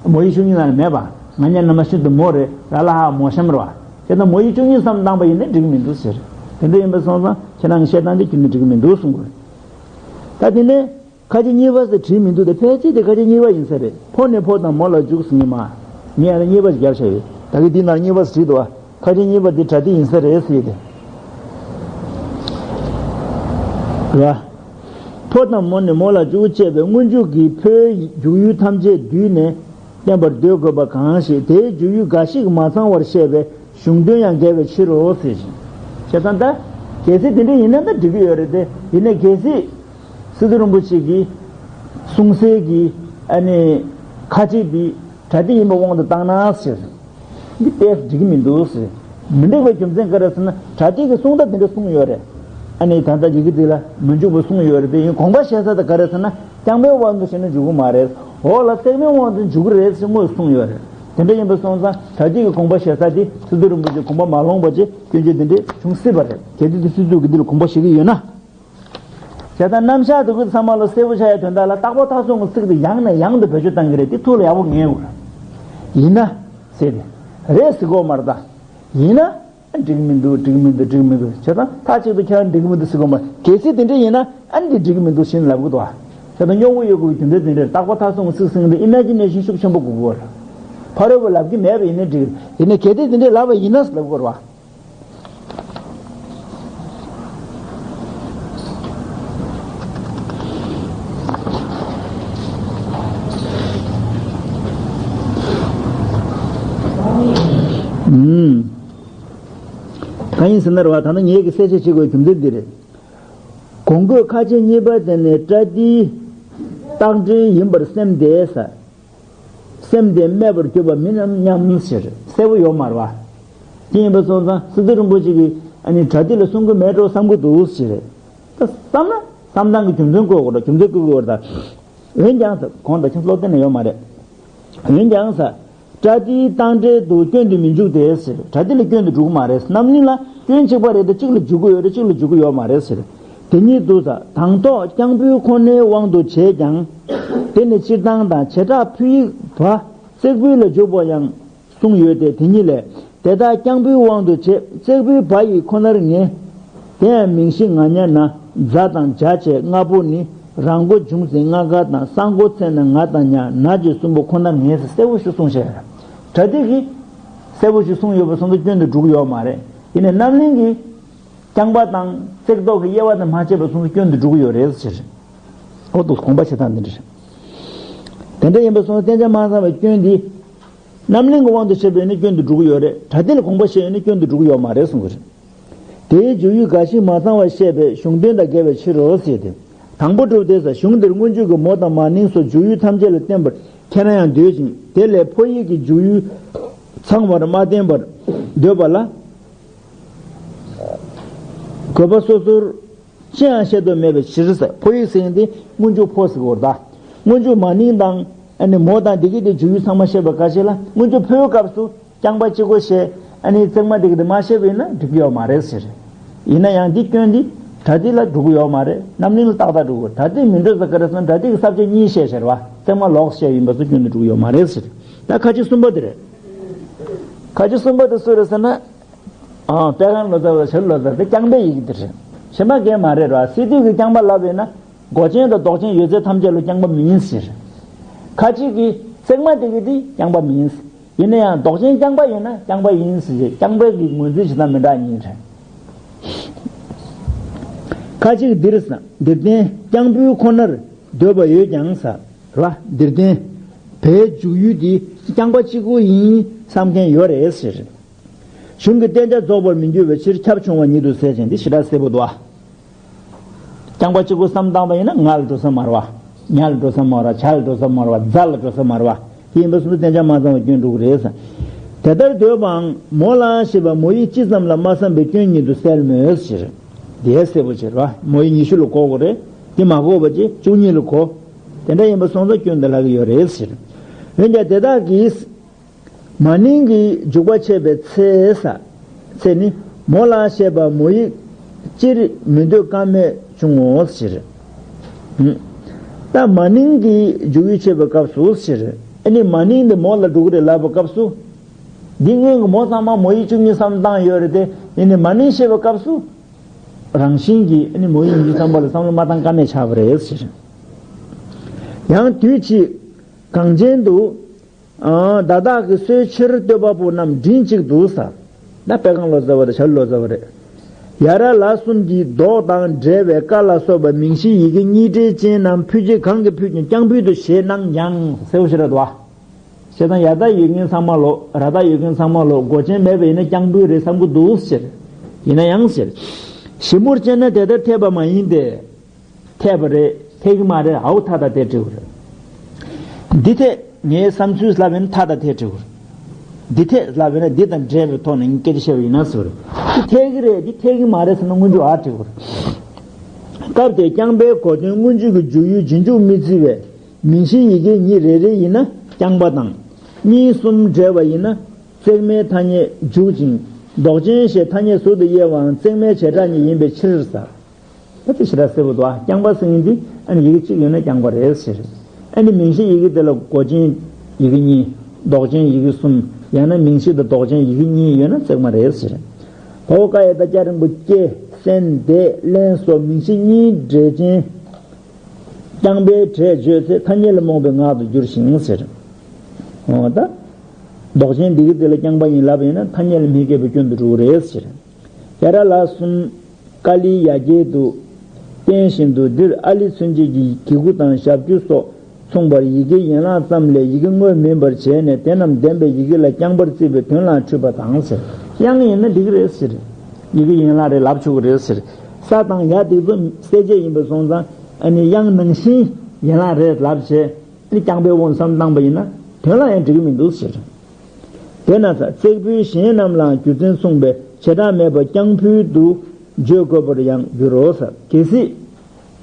མོ་ཡིག་བཅུ་གཉིས་ནང་ལ་མེད་པ། ང་གཉིས་ནང་མ་ཤིན་ཏུ་མོ་རེད་ར་ལ་ཧ་མོ་གཤམ་རེད་བ། བྱས་ན་མོ་ཡིག་བཅུ་གཉིས་བསམ་བཏང་པ་ཡིན་ནའི་འགྲིག་མི་འདུག་ཟེར། དེ་འདྲ་ཡིན་པ་སོང་ཙང་ཁྱེད་རང་གི་བཤད་སྟངས་འདི་ཁྱོན་ནས་འགྲིག་མི་འདུག་གསུང་དགོས། ད་དེ་ནས། ཁ་ཆེ་གཉིས་པ་ཟེར་བྲིས་མི་འདུག་སྟེ། ཕལ་ཆེར་དེ་ཁ་ཆེ་གཉིས་པ་ཡིན་ས་རེད། ཕོ་ནི་ཕོ་དང་མོ་ལ་འཇུག་ཟེར་ཉི་མ། ངས་ཡང་གཉིས་པ་ཞིག་བརྒྱབ་བཞག་ཡོད། ད་གི་འདི་ནང་གཉིས་པ་ཟེར་བྲིས་འདུག་བ། ཁ་ཆེ་གཉིས་པ་འདི་པྲ་ཏི་ཡིན་ས་རེད་ཟེར་ཏེ། ར། ཕོ་དང་མོ་ནི་མོ་ལ་འཇུག་ཅེས་པའི་སྔོན་འཇུག་གི་ཕོའི་འཇུག་ཡུལ་ཐམས་ཅད་བསྡུས་ནས་བསྟན་པར་འདོད་དགོས་པ་གང་ཞིག་དེའི་འཇུག་ཡུལ་འགའ་ཞིག་མ་ཚང་བར་བཤད་པའི་གཞུང་དོན་ཡང་འགལ་བའི་ཕྱིར་རོ་ཟེར་ཞིང་། བྱས་ཙང་ད་གལ་སྲིད་དེ་འདྲ་ཡིན་ན་ད་འགྲིག་གི་ཡོད་རེད་དེ། ཡིན་ནའི་གལ་སྲིད། སི་ཏུ་རིན་པོ་ཆེ་གིས་གསུང་སའི་གི་ཨ་ནི་ཁ་ཆེ་འདི་པྲ་ཏི་ཡིན་པའི་དབང་དུ་བཏང་ན་ཟེར། འདི་དཔེ་འགྲིག་གི་མི་འདུག་ཟེར། མི་འགྲིག་པའི་རྒྱུ་མཚན་ག་རེ་ཟེར་ན། པྲ་ཏི་གིས་གསུང་སྟངས་འདི་འདྲ་གསུངས་ཡོད་རེད། ཨ་ནི་ད་ལྟ་ཡི་གེ་འདི་ལ་མི་འཇུག་པ་གསུངས་ཡོད་རེད་དེ། ཡིན་དགོངས་པ་བཞེས་ས་དེ་ག་རེ་ཟེར་ན། རྐྱང་པའི་དབང་དུ་བྱས་ན་འཇུག་གི་མ་རེད། འོག་ལ་ཚེག་མའི་དབང་དུ་འཇུག་གི་རེད་ཟེར་དངོས་གསུངས་ཡོད་རེད། དེ་འདྲ་ཡིན་པ་སོང་ཙང་པྲ་ཏི་གིས་དགོངས་པ་བཞེས་ས་དེ་སི་ཏུ་རིན་པོ་ཆེ་དགོངས་པ་མ་ལོངས་པ་བྱས་སྐྱོན་བརྗོད་འདི་འདྲ་བྱུང་སྲིད་པ་རེད། གལ་ཏེ་དེ་སི་ཏུ་གིས་འདི་ལ་དགོངས་པ་བཞེས་ཀྱི་ཡོད་ན། བྱས་ཙང་རྣམ་གཞག་འདི་གི་ཚང་མ་ལ་གསལ་པོ་ཆགས་ཡ་དོན་དག་ལ། རྟག་པ་མཐའ་བཟུང་གི་ཚིག་དེ་ཡང་ནས་ཡང་དུ་བེད་སྤྱོད་བཏང་གི་རེད། དེ་ཐུགས་ལ་ཡག་པོ་ངེས་དགོས། ཡིན་ན་ཟེར་ཏེ། རེད་ཟེར་དགོས་མ་རེད་ད། ཡིན་ན་འགྲིག་མི་འདུག་འགྲིག་མི་འདུག་འགྲིག་མི་འདུག་བྱས་ཙང་མཐའ་གཅིག་ཏུ་ཁྱེད་རང་འགྲིག་མི་འདུག་ཟེར་དགོས་མ་རེད། གལ་སྲིད་དེ་འདྲ་ཡིན་ན་ཨ་ནི་འདི་འགྲིག་མི་འདུག་ཞེས་ལབ་གི་འདུག་བ། བྱས་ཙང་སྙོམས་པོ་ཡོད་དགོས་ཀྱི་རྒྱུ་མཚན་དེ་འདྲ་རེད། རྟག་པ་མཐའ་བཟུང་གི་ཚིག་ཟེར་མཁན་དེ་ཨི་མེ་ཇི་ནེ་ཤན་ཤུགས་ཆེན་པོ་དགོས་ཀྱི་ཡོད་རེད། ཕ་རོལ་པོས་ལབ་ཀྱི་མེད་པ་ཡིན་ན་འགྲིག་ཡིན་ནའི་གལ་ཏེ་དེ་འདྲས་ལབ་པ་ཡིན་ན་ཟེར་ལབ་དགོས་རེད་བ། ཨུམ། གང་ཡིན་ཟེར་ན་རེད་བ། ད་ནི་ངེད་ཀྱིས་གསལ་བཤད་བྱེད་དགོས་རྒྱུ་མཚན་འདི་རེད། གོང་བཀོད་ཁ་ཆེ་གཉིས་པ་དེ་ནི་པྲ་ཏིའི་རྟགས་འདྲེན་ཡིན་པར་སེམས་ཏེ་ཟེར། སེམས་དེ་སྨད་པར་གྱུར་པ་མིན་ནམ་སྙམ་ཟེར། གསལ་པོ་ཡོད་མ་རེད་བ། དེ་ཡིན་པ་སོང་ཙང་སི་ཏུ་རིན་པོ་ཆེ་གིས་ཨ་ནི་པྲ་ཏི་ལ་གསུང་གི་མེད་འགྲོ་བསམ་གི་འདུག་ཟེར། ད་བསམ་ན་བསམ་སྟངས་ཀྱི་རྒྱུ་མཚན་བཀོད་དགོས་རེད། རྒྱུ་མཚན་བཀོད་དགོས་རེད་ད། འོན་ཀྱང་ཟེར། གོང་ད་ཁྱེད་སློབ་སྟོན་ནས་ཡོད་མ་རེད། འོན་ཀྱང་ཟེར། པྲ་ཏིའི་རྟགས་འདྲེན་དུ་སྐྱོན་དུ་མི་འཇུག་སྟེ་ཟེར། པྲ་ཏི་ལ་སྐྱོན་དུ་འགྲོ་གི་མ་རེད། རྣམ་གླིང་ལ་སྐྱོན་གཅིག་པ་རེད་དེ། གཅིག་ལ་འཇུག་གི་ཡོད་རེད། གཅིག་ལ་འཇུག་གི་ཡོད་མ་རེད་ཟེར། དེ་ཉིད་དུ་ཟེར། དང་ཐོག་རྐྱང་པོའི་ཁོ་ནའི་དབང་དུ་བྱས་ཀྱང་། དེ་ནི་སྤྱིར་བཏང་དང་བྱེ་བྲག་ཕོ་ཡིག་བ་བརྩེགས་པོའི་ལ་འཇུག་པ་ཡང་གསུངས་ཡོད་དེ། དེ་ཉིད་ལས། དེ་དག་རྐྱང་པོའི་དབང་དུ་བྱས། བརྩེགས་པོའི་བ་ཡིག་ཁོ་ནར་ངེས། དེ་ཡང་མིང་གཞི་ང་ཉ་ན་ཛ་དང་ཇ་བཅས་ལྔ་པོ་ནི་རང་མགོ་འབྱུང་ཟིན་ལྔ་ཀ་དང་། ས་མགོ་ཚེ་ན་ང་དང་ཉ་ན་བཅས་གསུམ་པོ་ཁོ་ནར་ངེས་ཟེར་གསལ་པོ་ཞིག་གསུངས་བཞག་པྲ་ཏི་གིས་གསལ་པོ་ཞིག་གསུངས་ཡོད་པ་སོང་ཙང་སྐྱོན་དུ་འགྲོ་གི་ཡོད་མ་རེད། ཡིན་ནའི་རྣམ་གླིང་གིས་རྐྱང་པ་དང་བརྩེགས་ཐོག་གི་དབྱེ་བ་དེ་མ་ཕྱེ་བ་སོང་ཙང་སྐྱོན་དུ་འགྲོ་གི་ཡོད་རེད་ཟེར། འོ་འདུག་དགོངས་པ་བཞེས་སྟངས་འདི་འདྲ་རེད། དེ་འདྲ་ཡིན་པ་སོང་ཙང་བསྟན་བྱ་མ་ཚང་བའི་སྐྱོན་འདི། རྣམ་གླིང་གི་དབང་དུ་བྱས་པ་ཡིན་ན་སྐྱོན་དུ་འགྲོ་གི་ཡོད་རེད། པྲ་ཏི་ལ་དགོངས་པ་བཞེས་ཡོད་ན་སྐྱོན་དུ་འགྲོ་གི་ཡོད་མ་རེད་གསུང་གི་རེད། དེའི་འཇུག་ཡུལ་འགའ་ཞིག་མ་ཚང་བར་བཤད་པའི་གཞུང་དོན་དང་འགལ་བའི་ཕྱིར་རོ་ཟེར་ཏེ། དང་པོ་གྲུབ་སྟེ་ཟེར། གཞུང་འདིར་སྔོན་འཇུག་གི་མོ་དང་མ་ནིང་སོགས་འཇུག་ཡུལ་ཐམས་ཅད་ལ་བརྟེན་པར་ཁྱེད་རང་ཡང་འདོད་ཅིང་། དེ་ལས་ཕོ་ཡིག་གི་འཇུག་ཡུལ་ཚང་བར་མ་བསྟན་པར་འདོད་པ་ལ། དགོས་པ་སོ་སོར་ཅི་ཡང་བཤད་དུ་མེད་པའི་ཕྱིར་ཟེར། ཕོ་ཡིག་ཟེར་མཁན་དེ་སྔོན་འཇུག་ཕོ་ཟེར་གྱི་ཡོད་རེད་ད། སྔོན་འཇུག་མ་ནིང་དང་ཨ་ནི་མོ་དང་དེ་གི་དེ་འཇུག་ཡུལ་ཚང་མ་བཤད་པ་ཁ་ཤས་ལ། སྔོན་འཇུག་ཕོའི་སྐབས་སུ་རྐྱང་པ་གཅིག་པོ་བཤད། ཨ་ནི་བརྩེགས་མ་དེ་གི་དེ་མ་བཤད་པ་ཡིན་ན་འགྲིག་གི་ཡོད་མ་རེད་ཟེར། ཡིན་ན་ཡང་འདི་སྐྱོན་འདི་པྲ་ཏི་ལ་འགྲོ་གི་ཡོད་མ་རེད། རྣམ་གླིང་ལ་ཏག་ཏག་འགྲོ་གི། པྲ་ཏི་མི་འགྲོ་ས་ག་རེ་ཟེར་ན། པྲ་ཏི་གི་ས་བཅད་གཉིས་བཤད་བྱས་རེད་བ། བརྩེགས་མ་ལོགས་བཤད་ཡིན་པ་སོང་སྐྱོན་དུ་འགྲོ་གི་ཡོད་མ་རེད་ཟེར། ད་ཁ་ཆེ་གསུམ་པ་དེ་རེད། ཁ་ཆེ་གསུམ་པ་དེ་སུ་རེད་ཟེར་ན། ཨང་། པད་ཁང་ལོ་ཙཱ་བ་ཤར་ལོ་ཙཱ་དེ་རྐྱང་པའི་ཡི་གེ་དེ་རེད། གཞན་པ་གང་མ་རེད་ར། སི་ཏུ་གིས་རྐྱང་པ་ལབ་ཡོད་ན། མགོ་ཅན་དང་ལྡོག་ཅན་ཡོད་ཚད་ཐམས་ཅད་ལ་རྐྱང་པ་མིན་ཟེར། ཁ་ཅིག་གིས་བརྩེགས་མ་དེ་གི་དེ་རྐྱང་པ་མིན། ཡིན་ན་ཡང་ལྡོག་ཅན་རྐྱང་པ་ཡིན་ན་རྐྱང་པ་ཡིན་ཟེར། རྐྱང་པའི་གི་ངོས་འཛིན་བྱེད་སྟངས་མི་འདྲ་གཉིས་རེད། ཁ་ཅིག་འདིར་ཟེར། འདིར་བསྟན་རྐྱང་པོའི་ཁོ་ནར་འདོད་པ་ཡོད་ཀྱང་ཟེར་བ། འདིར་བསྟན་བའི་འཇུག་ཡུལ་འདི་རྐྱང་པ་གཅིག་པུ་ཡིན་བསམ་མཁན་ཡོད་རེད་ཟེར། གཞུང་གི་བསྟན་བྱ་རྫོགས་པར་མི་འགྱུར་བའི་ཕྱིར་ཁྱབ་ཆུང་བ་ཉིད་དུ་ཟད་ཅིང་། འདི་ཞེ་དྲག་གསལ་པོ་འདུག་ཨ། རྐྱང་པ་གཅིག་པོ་བསམ་བཏང་པ་ཡིན་ན་ང་ལ་འགྲོ་ས་མ་རེད་བ། ཉ་ལ་འགྲོ་ས་མ་རེད་བ། བྱ་ལ་འགྲོ་ས་མ་རེད་བ། རྫ་ལ་འགྲོ་ས་མ་རེད་བ། དེ་ཡིན་པ་སོང་ཙང་གཏན་ཆགས་མ་ཚང་བའི་སྐྱོན་འགྲོ་གི་རེད་ཟེར། དེ་ལྟར་འདོད་པའང་མོ་ལ་ཞེས་པ་མོ་ཡིག་སྤྱི་ཙམ་ལ་མ་བསམ་པའི་སྐྱོན་ཉིད་དུ་གསལ་མོད་ཟེར། དེ་གསལ་པོ་བྱེད་རོགས། མོ་ཡིག་ཉི་ཤུ་ལ་གོ་དགོས་རེད། དེ་མ་གོ་བ་ཅིག་བཅུ་གཉིས་ལ་གོ། དེ་འདྲ་ཡིན་པ་སོང་ཙང་སྐྱོན་དེ་ལྷག་གི་ཡོད་རེད་ཟེར། འོན་ཀྱང་དེ་དག་གིས། མ་ནིང་གི་འཇུག་པ་འཆད་པའི་ཚེ་ས། ཚེ་ནི་མོ་ལ་ཞེས་པ་མོ་ཡིག་སྤྱིར་མི་འདོད་ཀ་མེད་བྱུང་ངོ་ཟེར། ད་མ་ནིང་གི་འཇུག་ཡུལ་འཆད་པའི་སྐབས་སུ་ཟེར། ཨ་ནི་མ་ནིང་འདི་མོ་ལ་འགྲོ་གི་རེད་ལབ་པའི་སྐབས་སུ། འདི་སྔོན་གྱི་མོ་ཚང་མ་མོ་ཡིག་བཅུ་གཉིས་བསམ་བཏང་ཡོད་རེད་དེ། ཨ་ནི་མ་ནིང་བཤད་པའི་སྐབས་སུ། རང་བཞིན་གྱིས་ཨ་ནི་མོ་ཡིག་ཉི་ཤུ་ཐམ་པ་ལ་བསམ་བློ་མ་བཏང་ཀ་མེད་ཆགས་པ་རེད་ཟེར། ཡང་དུས་ཕྱིས་གངས་ཅན་དུ། ཨ། བརྡ་དག་གི་སྲོལ་ཕྱིར་བསྟོད་པ་པོ་རྣམས་མགྲིན་གཅིག་ཏུ་ཟེར། ད་དཔེ་གང་ལོ་ཙཱ་བ་དང་ཞྭ་ལུ་ལོ་ཙཱ་བ་རེད། ཡ་ར་ལ་གསུམ་གྱིས་མདོག་དང་འབྲེལ་བའི་ཀ་ལ་སོགས་པ་མིང་གཞི་ཡི་གེ་གཉིས་འབྲེལ་ཅན་རྣམས་ཕུད་ཅིག་གང་གིས་ཕུད་ཀྱང་རྐྱང་ཕུད་དུ་བཞེད་སྣང་ཀྱང་གསལ་པོ་ཞེ་དྲག་འདུག་ཨ། བྱས་ཙང་ཡ་བཏགས་ཡོད་མཁན་ཚང་མ་ལོ། ར་བཏགས་ཡོད་མཁན་ཚང་མ་ལོ། མགོ་ཅན་མེད་པ་ཡིན་ན་རྐྱང་ཕུད་རེད་བསམ་གྱི་འདུག་ཟེར། ཡིན་ན་ཡང་ཟེར། ཞིབ་མོར་དཔྱད་ན་དེ་ལྟར་འཐད་པ་མ་ཡིན་ཏེ། འཐད་པ་རེད། འཐད་ཀྱི་མ་རེད། ཨའོ་ཐ་ད་དེ་འགྲིག་རེད། འདི་འཐད། ངའི་བསམ་ཚུལ་ལབ་ཡིན་ན་ཐ་ད་དེ་འགྲིག་རེད། འདི་འཐད་ལབ་ཡིན་ན་འདི་དང་འབྲེལ་བའི་ཐོག་ནས་སྐད་ཆ་བཤད་པ་ཡིན་ན་ཟེར། འདི་འཐད་ཀྱི་རེད། འདི་འཐད་ཀྱི་མ་རེད་ཟེར་ན་སྔོན་འཇུག་ཨ་འགྲིག་རེད། སྐབས་དེར་རྐྱང་པའི་གོ་དོན་སྔོན་འཇུག་གི་འཇུག་ཡུལ་རྗེས་འཇུག་མི་བརྩི་བས། མིང་གཞི་ཡི་གེ་ཉིད་རེ་རེ་ཡིན་ན་རྐྱང་པ་དང་། གཉིས་གསུམ་འབྲེལ་བ་ཡིན་ན། བརྩེགས་མའི་ཐ་སྙད་འཇུག་ཅིང་། མདོག་ཅན་ཞེས་ཐ་སྙད་ཟུར་དུ་དབྱེ་བའང་བརྩེགས་མའི་བྱེ་བྲག་ཉིད་ཡིན་པའི་ཕྱིར་ཟེར། ད་དེ་ཞེ་དྲག་གསལ་པོ་འདུག་ཨ། རྐྱང་པ་ཟེར་མཁན་དེ་ཨ་ནི་ཡི་གེ་གཅིག་ཡོད་ན་རྐྱང་པ་རེད་ཟེར། ཨ་ནི་མིང་གཞི་ཡི་གེ་དེ་ལ་མགོ་ཅན་ཡི་གེ་གཉིས། མདོག་ཅན་ཡི་གེ་གསུམ། ཡང་ན་མིང་གཞི་དང་མདོག་ཅན་ཡི་གེ་གཉིས་ཡོད་ན་བརྩེགས་མ་རེད་ཟེར། བའོ་ཀ་ཡ་བཏགས་སྐྱ་འགྲེང་བུ་སྐྱེ། སེན་འདེ་ལེན་སོགས་མིང་གཞི་གཉིས་འབྲེལ་ཅན། རྐྱང་པའི་སྒྲས་བརྗོད་ཚེ་ཐ་སྙད་ལ་རྨོངས་པའི་ངག་ཏུ་འགྱུར་ཞིང་ཟེར། འོ་ད། མདོག་ཅན་འདི་གི་དེ་ལ་རྐྱང་པ་ཡིན་ལབ་ཡིན་ན་ཐ་སྙད་ལ་མི་སྐྱེ་བའི་སྐྱོན་དུ་འགྲོ་གི་རེད་ཟེར། ཡ་ར་ལ་གསུམ། ཀཱ་ལིའི་ཡ་གྱལ་དུ། བསྟན་བཞིན་དུ་འདིར་ཨཱ་ལི་མཚོན་བྱེད་ཀྱི་གི་གུ་དང་ཞབས་ཀྱུ་སོགས་མཚུངས་པར་ཡི་གེའི་ཡན་ལག་ཙམ་ལས་ཡི་གེ་དངོས་མིན་པར་བྱས་ནས་དེ་རྣམས་ལྡན་པའི་ཡི་གེ་ལ་རྐྱང་པར་བརྩི་བའི་དོན་ལའང་འཁྲུལ་པ་དང་ཟེར། དབྱངས་ཡིན་ན་འགྲིག་གི་རེད་ཟེར། ཡི་གེ་ཡན་ལག་རེད་ལབ་ཆོག་གི་རེད་ཟེར། ས་དང་ཡ་དེ་ཚོ་གསལ་བྱེད་ཡིན་པ་སོང་ཙང་ཨ་ནི་དབྱངས་ནང་བཞིན་ཡན་ལག་རེད་ལབ་བྱས། ནི་རྐྱང་པའི་དབང་དུ་བསམ་བཏང་པ་ཡིན་ན་དོན་ལ་ཡང་འགྲིག་གི་མི་འདུག་ཟེར། དེས་ན་ས་བརྩེགས་པོའི་གཞན་རྣམས་ལའང་རྒྱུ་མཚན་མཚུངས་པས་བྱེ་བྲག་མེད་པར་རྐྱང་ཕུད་དུ་བརྗོད་དགོས་པར་ཡང་འགྱུར་རོ་ཟེར། གལ་སྲིད་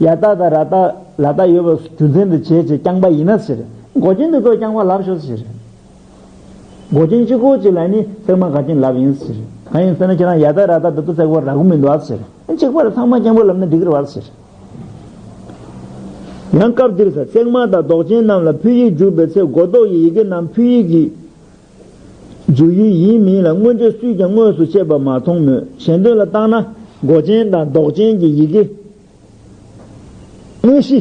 ཡ་བཏགས་དང་ར་བཏགས་ལ་བཏགས་ཡོད་པ་རྒྱུ་མཚན་དུ་བྱས་བྱས་རྐྱང་པ་ཡིན་ན་ཟེར། མགོ་ཅན་དེ་ཚོ་རྐྱང་པ་ལབ་ཤོག་ཟེར། མགོ་ཅན་གཅིག་པོ་གཅིག་ལ་ནི་བརྩེགས་མ་འགལ་རྐྱེན་ལབ་ཡིན་ཟེར། གང་ཡིན་ཟེར་ན་ཁྱེད་རང་ཡ་བཏགས་ར་བཏགས་དེ་ཚོ་བརྩེགས་པ་རག་གི་མི་འདུག་ཟེར། གཅིག་པ་ལ་ཚང་མ་རྐྱང་པོ་ལབ་ན་འགྲིག་གི་རེད་བ་ཟེར། ཡང་སྐབས་འདིར་ས་བརྩེགས་མ་དང་མདོག་ཅན་རྣམས་ལ་ཕུད་ཡིག་འཇུག་པའི་ཚེ་མགོ་འདོགས་ཀྱི་ཡི་གེ་རྣམས་ཕུད་ཡིག་གི་འཇུག་ཡུལ་ཡིན་མིན་ལ་མངོན་བརྗོད་སུས་ཀྱང་དངོས་སུ་བཤད་པ་མ་མཐོང་མོད། གཞན་དོན་ལ་བརྟགས་ན་མགོ་ཅན་དང་མདོག་ཅན་གྱི་ཡི་གེ་དངོས་གཞི།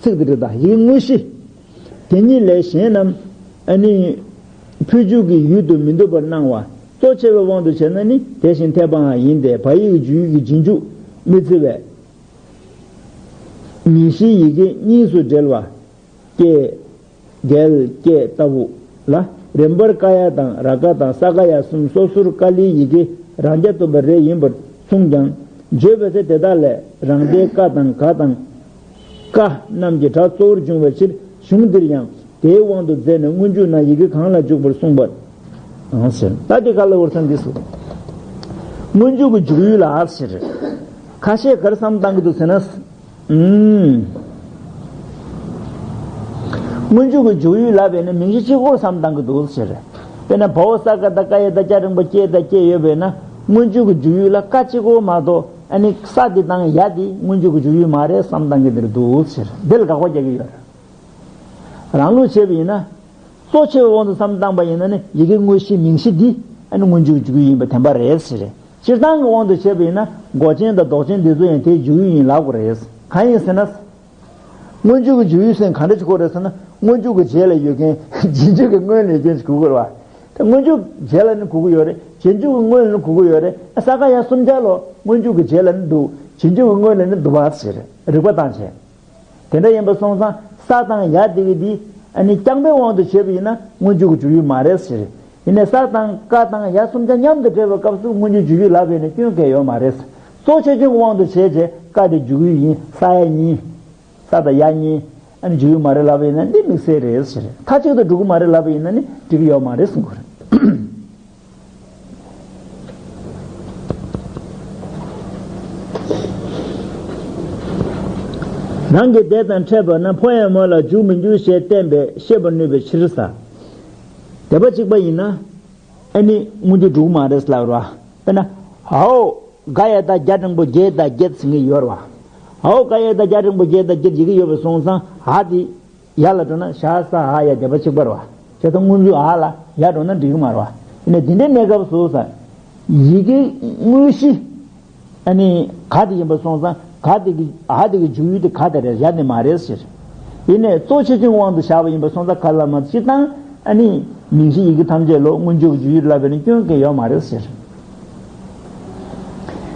ཚིག་འདི་རེད་ད། ཡི་གེ་དངོས་གཞི། དེ་གཉིས་ལས་གཞན་རྣམས་ཨ་ནི་ཕུད་འཇུག་གི་ཡུལ་དུ་མི་འདོད་པར་སྣང་བ། གཙོ་ཆེ་བའི་དབང་དུ་བྱས་ན་ནི་དེ་བཞིན་འཐད་པའང་ཡིན་ཏེ། བ་ཡིག་འཇུག་ཡུལ་གྱི་རྗེས་འཇུག་མི་བརྩི་བས། མིང་གཞིའི་ཡི་གེ་གཉིས་སུ་འབྲེལ་བ། སྐྱེ། རྒྱལ་སྐྱེ་ལྟ་བུ་ལ་རིམ་པར་ཀ་ཡ་དང་ར་ཀ་དང་ས་ཀ་ཡ་གསུམ་སོ་སོར་ཀཱ་ལིའི་ཡི་གེ་རང་རྐྱ་བཏོན་པ་རེ་ཡིན་པར་མཚུངས་ཀྱང་། བརྗོད་པའི་ཚེ་དེ་དག་ལས་རང་སྡེའི་ཀ་དང་ག་དང་ཀ་རྣམས་ཀྱི་སྒྲ་གཙོ་བོར་འབྱུང་བའི་ཕྱིར་གཞུང་འདིར་ཡང་དེའི་དབང་དུ་མཛད་ནས་སྔོན་འཇུག་ན་ཡི་གེ་གང་ལ་འཇུག་པར་གསུངས་པ། ཨང་ཟེར། ད་འདི་ག་ལ་བར་ཚང་འདི་སུ། སྔོན་འཇུག་གི་འཇུག་ཡུལ་ལ་ཟེར། ཁ་ཤས་གར་བསམ་བཏང་གི་འདུག་ཟེར་ན། ཨུམ། སྔོན་འཇུག་གི་འཇུག་ཡུལ་ལབ་པས་ན་མིང་གཞི་གཅིག་པོར་བསམ་བཏང་གི་འདུག་ཟེར། དཔེར་ན་བའོ་ས་ཀ་ད་ཀ་ཡ་ད་སྐྱ་འགྲེང་བུ་སྐྱེ་ད་སྐྱེ་ཡོད་པས་ན་སྔོན་འཇུག་གི་འཇུག་ཡུལ་ལ་ཀ་གཅིག་པོ་མ་གཏོགས་ཨ་ནི་ས་འདི་དང་ཡ་འདི་སྔོན་འཇུག་གི་འཇུག་ཡུལ་མ་རེད་བསམ་བཏང་གི་འདིར་འདུག་ཟེར། འདི་ལ་དགག་པ་རྒྱག་གི་ཡོད་རེད། རང་ལུགས་བྱས་པ་ཡིན་ན། གཙོ་ཆེ་བའི་དབང་དུ་བསམ་བཏང་པ་ཡིན་ན་ནི་ཡི་གེ་དངོས་གཞི་མིང་གཞི་འདི་ཨ་ནི་སྔོན་འཇུག་འཇུག་ཡུལ་ཡིན་པ་བདེན་པ་རེད་ཟེར། སྤྱིར་བཏང་གི་དབང་དུ་བྱས་པ་ཡིན་ན་མགོ་ཅན་དང་མདོག་ཅན་འདི་ཚོ་ཡང་དེའི་འཇུག་ཡུལ་ཡིན་ལབ་དགོས་རེད། གང་ཡིན་ཟེར་ན། སྔོན་འཇུག་གི་འཇུག་ཡུལ་ཟེར་ག་འདྲ་ཞིག་དགོས་རེད་ཟེར་ན་སྔོན་འཇུག་གི་རྗེས་ལ་ཡོད་མཁན་རྗེས་འཇུག་གི་སྔོན་ལ་ཡོད་མཁན་ཞིག་དགོས་ཀྱི་རེད་བ། ད་སྔོན་འཇུག་རྗེས་ལ་ནི་དགོས་ཀྱི་ཡོད་རེད། རྗེས་འཇུག་གི་སྔོན་ལ་ནི་དགོས་ཀྱི་ཡོད་རེད། ས་ཀ་ཡ་གསུམ་ཆར་ལོ་སྔོན་འཇུག་གི་རྗེས་ལ་ནི་འདུག་རྗེས་འཇུག་གི་སྔོན་ལ་ནི་འདུག་བ་ཟེར་རིགས་པ་བཏང་བྱས། དེ་འདྲ་ཡིན་པ་སོང་ཙང་ས་དང་ཡ་དེ་གི་དེ་ཨ་ནི་རྐྱང་པའི་དབང་དུ་བྱས་པ་ཡིན་ན་སྔོན་འཇུག་གི་འཇུག་ཡུལ་མ་རེད་ཟེར། ཡིན་ནའི་ས་དང་ཀ་དང་ཡ་གསུམ་ཆ་མཉམ་དུ་འབྲེལ་བའི་སྐབས་སུ་སྔོན་འཇུག་འཇུག་ཡུལ་ལབ་པས་ནི་སྐྱོན་གང་ཡོད་མ་རེད། གཙོ་ཆེ་ཆུང་གི་དབང་དུ་བྱས་རྗེས་ཀ་དེ་འཇུག་ཡུལ་ཡིན། ས་ཡ་གཉིས། ས་དང་ཡ་གཉིས། ཨ་ནི་འཇུག་ཡུལ་མ་རེད་ལབ་པ་ཡིན་ན་འདི་དམིགས་བསལ་རེད་ཟེར། མཐའ་གཅིག་ཏུ་འགྲོ་གི་མ་རེད་ལབ་པ་ཡིན་ན་ནི་འགྲིག་གི་ཡོད་མ་རེད་གསུང་གི་རེད། རང་གི་དེ་དང་འཕྲད་པ་ན་ཕོ་ཡང་མོ་ལ་འཇུག་མི་འཇུག་ཞེས་བསྟན་པས་ཤེས་པར་ནུས་པའི་ཕྱིར་ཟེར། དེ་པ་གཅིག་པ་ཡིན་ན། ཨ་ནི་སྔོན་འཇུག་འགྲོ་གི་མ་རེད་ལབ་ར། དཔེར་ན། ཧའོ། ག་ཡ་བཏགས་རྒྱ་འགྲེང་བུ་རྒྱས་དང་རྒྱད་ཟེར་མཁན་ཡོད་རེད་བ། ཧའོ་ག་ཡ་བཏགས་རྒྱ་འགྲེང་བུ་རྒྱས་དང་རྒྱད་ཡི་གེ་ཡོད་པ་སོང་ཙང་ཧ་དེ་ཡ་ལ་འགྲོ་ན་ཞ་ས་ཧ་ཡ་དེ་པ་གཅིག་པ་རེད་བ། བྱས་ཙང་སྔོན་འཇུག་ཧ་ལ་ཡ་འགྲོ་ན་འགྲིག་གི་མ་རེད་བ། ཡིན་ནའི་དེ་འདྲའི་གནས་སྐབས་སུ་ས། ཡི་གེ་དངོས་གཞི། ཨ་ནི་ག་དེ་ཡིན་པ་སོང་ཙང་ག་དེ་གི་ཧ་དེ་གི་འཇུག་ཡུལ་དེ་ག་དེ་རེད། ཡ་དེ་མ་རེད་ཟེར། ཡིན་ནའི་གཙོ་ཆེ་ཆུང་དབང་དུ་བཞག་པ་ཡིན་པ་སོང་ཙང་ག་ལ་མ་སྤྱིར་བཏང་ཨ་ནི་མིང་གཞི་ཡི་གེ་ཐམས་ཅད་ལོ་སྔོན་འཇུག་འཇུག་ཡུལ་ལབ་པ་ནི་སྐྱོན་གང་ཡང་ཡོད་མ་རེད་ཟེར།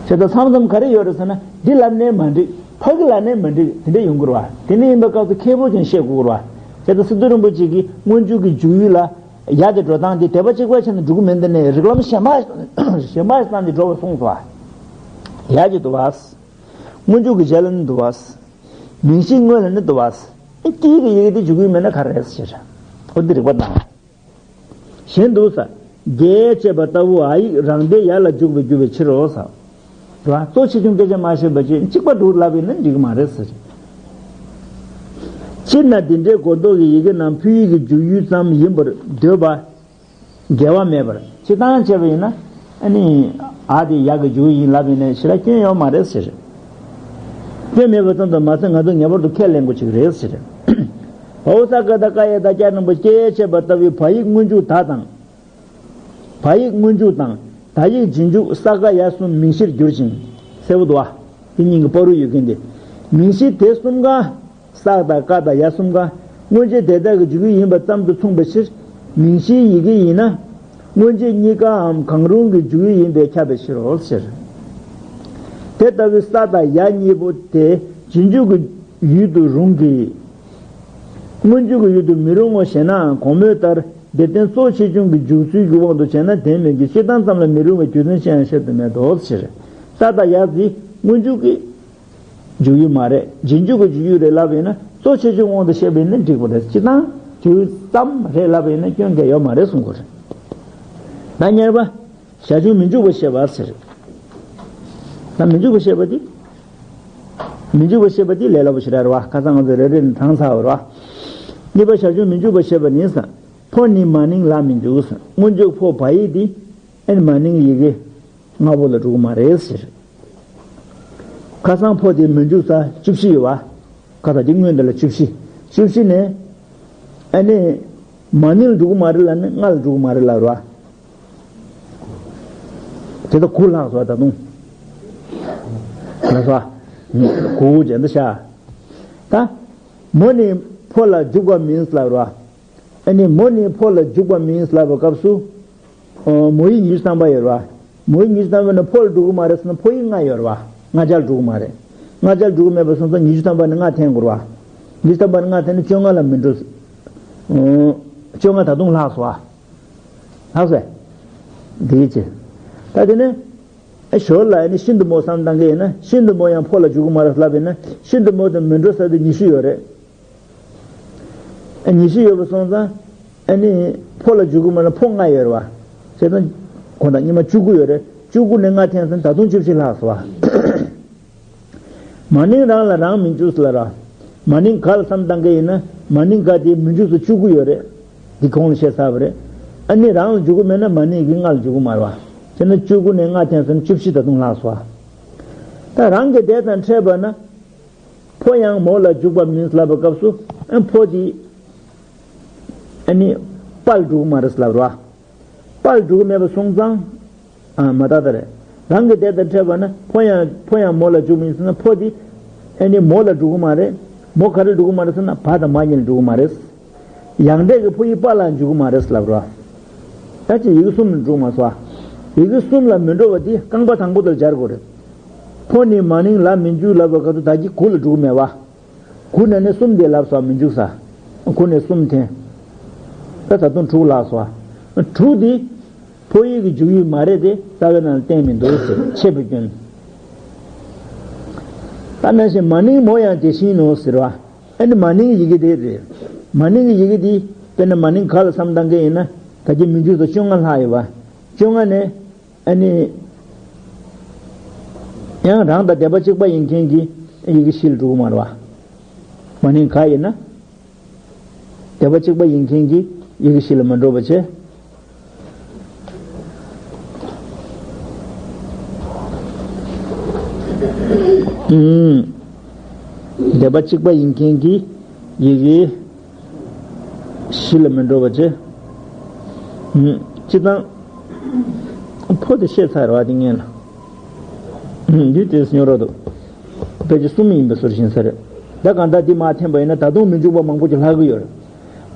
བྱས་ཙང་མཚམས་མཚམས་ག་རེ་ཡོད་རེད་ཟེར་ན་འདི་ལབ་ནའི་མ་འགྲིག་ཕ་གི་ལབ་ནའི་མ་འགྲིག་དེ་འདྲ་ཡོང་གི་རེད་བ། དེ་འདྲ་ཡིན་པའི་སྐབས་སུ་ཁེ་པོ་ཀྱང་བཤད་དགོས་ཀྱི་རེད་བ། བྱས་ཙང་སི་ཏུ་རིན་པོ་ཆེ་གིས་སྔོན་འཇུག་གི་འཇུག་ཡུལ་ལ། ཡ་དེ་འགྲོ་སྟངས་དེ་དེ་པ་གཅིག་པ་བྱས་ནས་འགྲོ་གི་མིན། དེ་ནས་རིགས་ལམ་གཞན་པ་གཞན་པ་བསམ་སྟེ་འགྲོ་བ་གསུངས་སོ། ཡ་གཅིག་འདུག་བ། སྔོན་འཇུག་གི་རྗེས་ལ་ནི་འདུག་བ། མིང་གཞི་སྔོན་ལ་ནི་འདུག་བ། ཨེ་ཀྱིས་ཀྱི་ཡི་གེ་དེ་འཇུག་གི་མེད་ན་ག་རེ་ཟེར། འོ་འདི་རིགས་པ་དང་། གཞན་འདུག་ས། རྒྱས་ཅེས་པ་ལྟ་བུ་འ་ཡིག་རང་སྡེ་ཡ་ལ་འཇུག་པའི་རྒྱུ་བའི་ཕྱིར་རོ་ས། རེད་བ། གཙོ་ཆེ་ཆུང་སྐད་ཆ་མ་བཤད་པ་ཅིག་གཅིག་པ་འདུག་ལབ་ཡིན་ན་འགྲིག་གི་མ་རེད་ཟེར། སྤྱིར་ན་འདི་འདྲའི་གོ་ལྡོག་གི་ཡི་གེ་རྣམས་ཕོ་ཡིག་གི་འཇུག་ཡུལ་ཙམ་ཡིན་པར་འདོད་པ། འགལ་བ་མེད་པར་སྤྱིར་བཏང་བྱས་པ་ཡིན་ན་ཨ་ནི་འ་དེ་ཡ་གི་འཇུག་ཡིན་ལབ་ཡིན་ན་ཞེ་དྲག་སྐྱོན་ཡོད་མ་རེད་ཟེར། སྐྱོན་མེད་པ་ཙམ་དུ་མ་ཟད་ང་ཚོ་ངེས་པར་དུ་ཁས་ལེན་དགོས་ཅིག་རེད་ཟེར། བའོ་ས་ཀ་བཏགས་ཀ་ཡ་བཏགས་རྒྱ་འགྲེང་བུ་རྒྱས་ཅེས་པ་ལྟ་བུའི་བ་ཡིག་སྔོན་འཇུག་ད་དང་། བ་ཡིག་སྔོན་འཇུག་དང་ད་ཡིག་རྗེས་འཇུག་ས་ཀ་ཡ་གསུམ་མིང་གཞིར་གྱུར་ཅིང་། གསལ་པོ་འདུག་བ། དེ་གཉིས་ཀྱི་བར་དུ་ཡོད་མཁན་དེ། མིང་གཞི་དེ་གསུམ་ཀ་ས་དང་ཀ་དང་ཡ་གསུམ་ཀ་སྔོན་ཆད་དེ་དག་གི་འཇུག་ཡུལ་ཡིན་པ་ཙམ་དུ་མཚུངས་པའི་ཕྱིར། མིང་གཞིའི་ཡི་གེ་ཡིན་ན། སྔོན་ཆད་གཉིས་ཀའམ་གང་རུང་གི་འཇུག་ཡུལ་ཡིན་པས་ཁྱབ་པའི་ཕྱིར་རོ་ཟེར། དེ་ལྟ་བུའི་ས་དང་ཡ་གཉིས་པོ་དེ་རྗེས་འཇུག་གི་ཡུལ་དུ་རུང་གི། སྔོན་འཇུག་གི་ཡུལ་དུ་མི་རུང་ངོ་ཞེ་ནའང་གོང་སྨོས་ལྟར་འདིར་བསྟན་གཙོ་ཆེ་ཆུང་གི་འཇུག་ཚུལ་གྱི་དབང་དུ་བྱས་ན་བདེན་མོད་ཀྱི་སྤྱིར་བཏང་ཙམ་ལ་མི་རུང་བའི་རྒྱུ་མཚན་ཅི་ཡང་བཤད་དུ་མེད་དོ་ཟེར། ས་དང་ཡ་དེ་སྔོན་འཇུག་གི་འཇུག་ཡུལ་མ་རེད། རྗེས་འཇུག་གི་འཇུག་ཡུལ་རེད་ལབ་ཡིན་ན་གཙོ་ཆེ་ཆུང་དབང་དུ་བཤད་པ་ཡིན་ན་འགྲིག་པ་རེད། སྤྱིར་བཏང་འཇུག་ཡུལ་ཙམ་རེད་ལབ་ཡིན་ན་སྐྱོན་གང་ཡང་ཡོད་མ་རེད་གསུང་གི་རེད། ད་གཉིས་པ། བྱ་བྱེད་མི་འཇུག་པ་བཤད་པ་ཟེར། ད་མི་འཇུག་པ་བཤད་པ་དེ། མི་འཇུག་པ་བཤད་པ་དེ་ལས་སླ་པོ་ཞེ་དྲག་རེད་བ། ཁ་སང་ང་ཚོ་རེ་རེ་ནས་དྲངས་ཚར་བ་རེད་བ། གཉིས་པ་བྱ་བྱེད་མི་འཇུག་པ་བཤད་པ་ནི་ས། ཕོ་ནི་མ་ནིང་ལ་མི་འཇུག་ས། སྔོན་འཇུག་ཕོ་བ་ཡིག་དེ་ཨེ་ནི་མ་ནིང་ཡི་གེ་ལྔ་པོ་ལ་འགྲོ་གི་མ་རེད་ཟེར། ཁ་སང་ཕོ་དེ་མི་འཇུག་ས་བཅུ་བཞི་ཡོད་བ། ཁ་སང་དེ་སྔོན་དེ་ལ་བཅུ་བཞི། བཅུ་བཞི་ནས་ཨ་ནི་མ་ནིང་ལ་འགྲོ་གི་མ་རེད་ལ་ནི་ལྔ་ལ་འགྲོ་གི་མ་རེད་ལབ་རེད་བ། དེ་ལྟ་དགུ་ལྷག་སོང་ད་དུང་། ལྷག་སོང་། དགུ་བྱས་འདི་ཤ། ད། མོ་ནི་ཕོ་ལ་འཇུག་པ་མིན་ལབ་རེད་བ། ཨ་ནི་མོ་ནི་ཕོ་ལ་འཇུག་པ་མིན་ལབ་པའི་སྐབས་སུ། ཨོ། མོ་ཡིག་ཉི་ཤུ་ཐམ་པ་ཡོད་རེད་བ། མོ་ཡིག་ཉི་ཤུ་ཐམ་པ་ནི་ཕོ་ལ་འགྲོ་གི་མ་རེད་ཟེར་ན་ཕོ་ཡིག་ལྔ་ཡོད་རེད་བ། ལྔ་ཆ་ལ་འགྲོ་གི་མ་རེད། ལྔ་ཆ་ལ་འགྲོ་གི་མེད་པ་སོང་ཙང་ཉི་ཤུ་ཐམ་པ་ནི་ལྔ་འཐེན་དགོས་རེད་བ། ཉི་ཤུ་ཐམ་པ་ནི་ལྔ་འཐེན་ན་བཅོ་ལྔ་ལ་མི་འགྲོ། ཨོ། བཅོ་ལྔ་ད་དུང་ལྷག་སོང་བ། ལྷག་སོང་། འདི་ཅི། ད་དེ་ནས། ཨ་ཞོར་ལ་ཨ་ནི་ཤིན་ཏུ་མོ་བསམ་བཏང་གི་ཡིན་ན་ཤིན་ཏུ་མོ་ཡང་ཕོ་ལ་འཇུག་གི་མ་རེད་ལབ་ཡིན་ན་ཤིན་ཏུ་མོ་དེ་མི་འགྲོ་ས་དེ་ཉི་ཤུ་ཡོད་རེད། ཨ་ཉི་ཤུ་ཡོད་པ་སོང་ཙང་ཨ་ནི་ཕོ་ལ་འཇུག་གི་མ་རེད། ཕོ་ལྔ་ཡོད་རེད་བ། བྱས་ཙང་ཁོ་ད་སྔོན་མ་བཅུ་དགུ་ཡོད་རེད། བཅུ་དགུ་ནས་ལྔ་འཐེན་སོང་ད་དུང་བཅུ་བཞི་ལྷག་སོང་བ། མ་ནིང་རང་ལ་རང་མི་འཇུག་ལབ་ར། མ་ནིང་ག་ལ་བསམ་བཏང་གི་ཡིན་ན་མ་ནིང་ག་དེ་མི་འཇུག་ས་བཅུ་དགུ་ཡོད་རེད། འདི་གོང་ལ་བཤད་ཚར་བ་རེད། ཨ་ནི་རང་ལ་འཇུག་གི་མེད་ན་མ་ནིང་གི་ལྔ་ལ་འཇུག་གི་མ་རེད་བ། བྱས་ན་བཅུ་དགུ་ནས་ལྔ་འཐེན་སོང་ན་བཅུ་བཞི་ད་དུང་ལྷག་སོང་བ། ད་རང་གི་དེ་དང་འཕྲད་པ་ན། ཕོ་ཡང་མོ་ལ་འཇུག་པ་མིན་ལབ་པའི་སྐབས་སུ་ཨ་ཕོ་དེ་ཨ་ནི་པ་ལ་འགྲོ་གི་མ་རེད་ལབ་ར། པ་ལ་འགྲོ་གི་མེད་པ་སོང་ཙང་། ཨ་མ་ཏག་ཏག་རེད། རང་གི་དེ་དང་འཕྲད་པ་ན་ཕོ་ཡང་ཕོ་ཡང་མོ་ལ་འཇུག་མིན་ཟེར་ན་ཕོ་དེ་ཨ་ནི་མོ་ལ་འགྲོ་གི་མ་རེད། མོ་ག་རེ་འགྲོ་གི་མ་རེད་ཟེར་ན་བ་དང་མ་གཉིས་ལ་འགྲོ་གི་མ་རེད། ཡང་འདྲེས་ཀྱི་ཕོ་ཡིག་པ་ལ་འཇུག་གི་མ་རེད་ལབ་ར། ད་ཅི་ཡི་གེ་གསུམ་ལ་འགྲོ་གི་མ་སོང་། ཡི་གེ་གསུམ་ལ་མི་འགྲོ་བ་དེ་རྐང་པ་དང་པོ་དེ་ལ་སྦྱར་དགོས་རེད། ཕོ་ནི་མ་ནིང་ལ་མི་འཇུག་ལབ་པའི་སྐབས་སུ་ད་ཅི་དགུ་ལ་འགྲོ་གི་མེད་བ། དགུ་ནས་ནི་གསུམ་དེ་ལབ་སོང་མི་འཇུག་ས། དགུ་ནས་གསུམ་འཐེན། ད་ད་དུང་དྲུག་ལྷག་སོང་། དྲུག་དེ། ཕོ་ཡིག་གི་འཇུག་ཡུལ་མ་རེད་དེ་རྩ་བའི་ནང་ལ་བསྟན་མི་འདུག་ཟེར་ཆེད་དུ་སྐྱོན། ད་ནང་བཞིན་མ་ནིང་མོ་ཡང་དེ་བཞིན་ནོ་ཟེར་བ། ཨ་ནི་མ་ནིང་གི་ཡི་གེ་དེ་རེད། མ་ནིང་གི་ཡི་གེ་དེ་དཔེར་ན་མ་ནིང་ག་ལ་བསམ་བཏང་གི་ཡིན་ན་ད་ཀྱི་མི་འཇུག་ས་བཅོ་ལྔ་ལྷག་ཡོད་པ། བཅོ་ལྔ་ནས་ཨ་ནི་ཡང་རང་དང་སྡེ་པ་གཅིག་པ་ཡིན་མཁན་གྱི་ཡི་གེ་བཞི་ལ་འགྲོ་གི་མ་རེད་བ། མ་ནིང་ག་ཡིན་ན། སྡེ་པ་གཅིག་པ་ཡིན་མཁན་གྱི་ཡི་གེ་བཞི་ལ་མི་འགྲོ་བ་བྱས། ཨུམ། སྡེ་པ་གཅིག་པ་ཡིན་མཁན་གྱི་ཡི་གེ་བཞི་ལ་མི་འགྲོ་བ་བྱས། ཨུམ། སྤྱིར་བཏང་ཕོ་དེ་བཤད་ཚར་བ་དེ་ངན་ལ། ཨུམ། འདི་དེ་སྨྱོ་རོགས་འདུག་ཕལ་ཆེར་གསུམ་ཡིན་པའི་ཟུར་བཞིན་ས་རེད། ད་གང་ལྟར་འདི་མར་འཐེན་པ་ཡིན་ན་ད་དུང་མི་འཇུག་པ་མང་པོ་ཅིག་ལྷག་གི་ཡོད་རེད།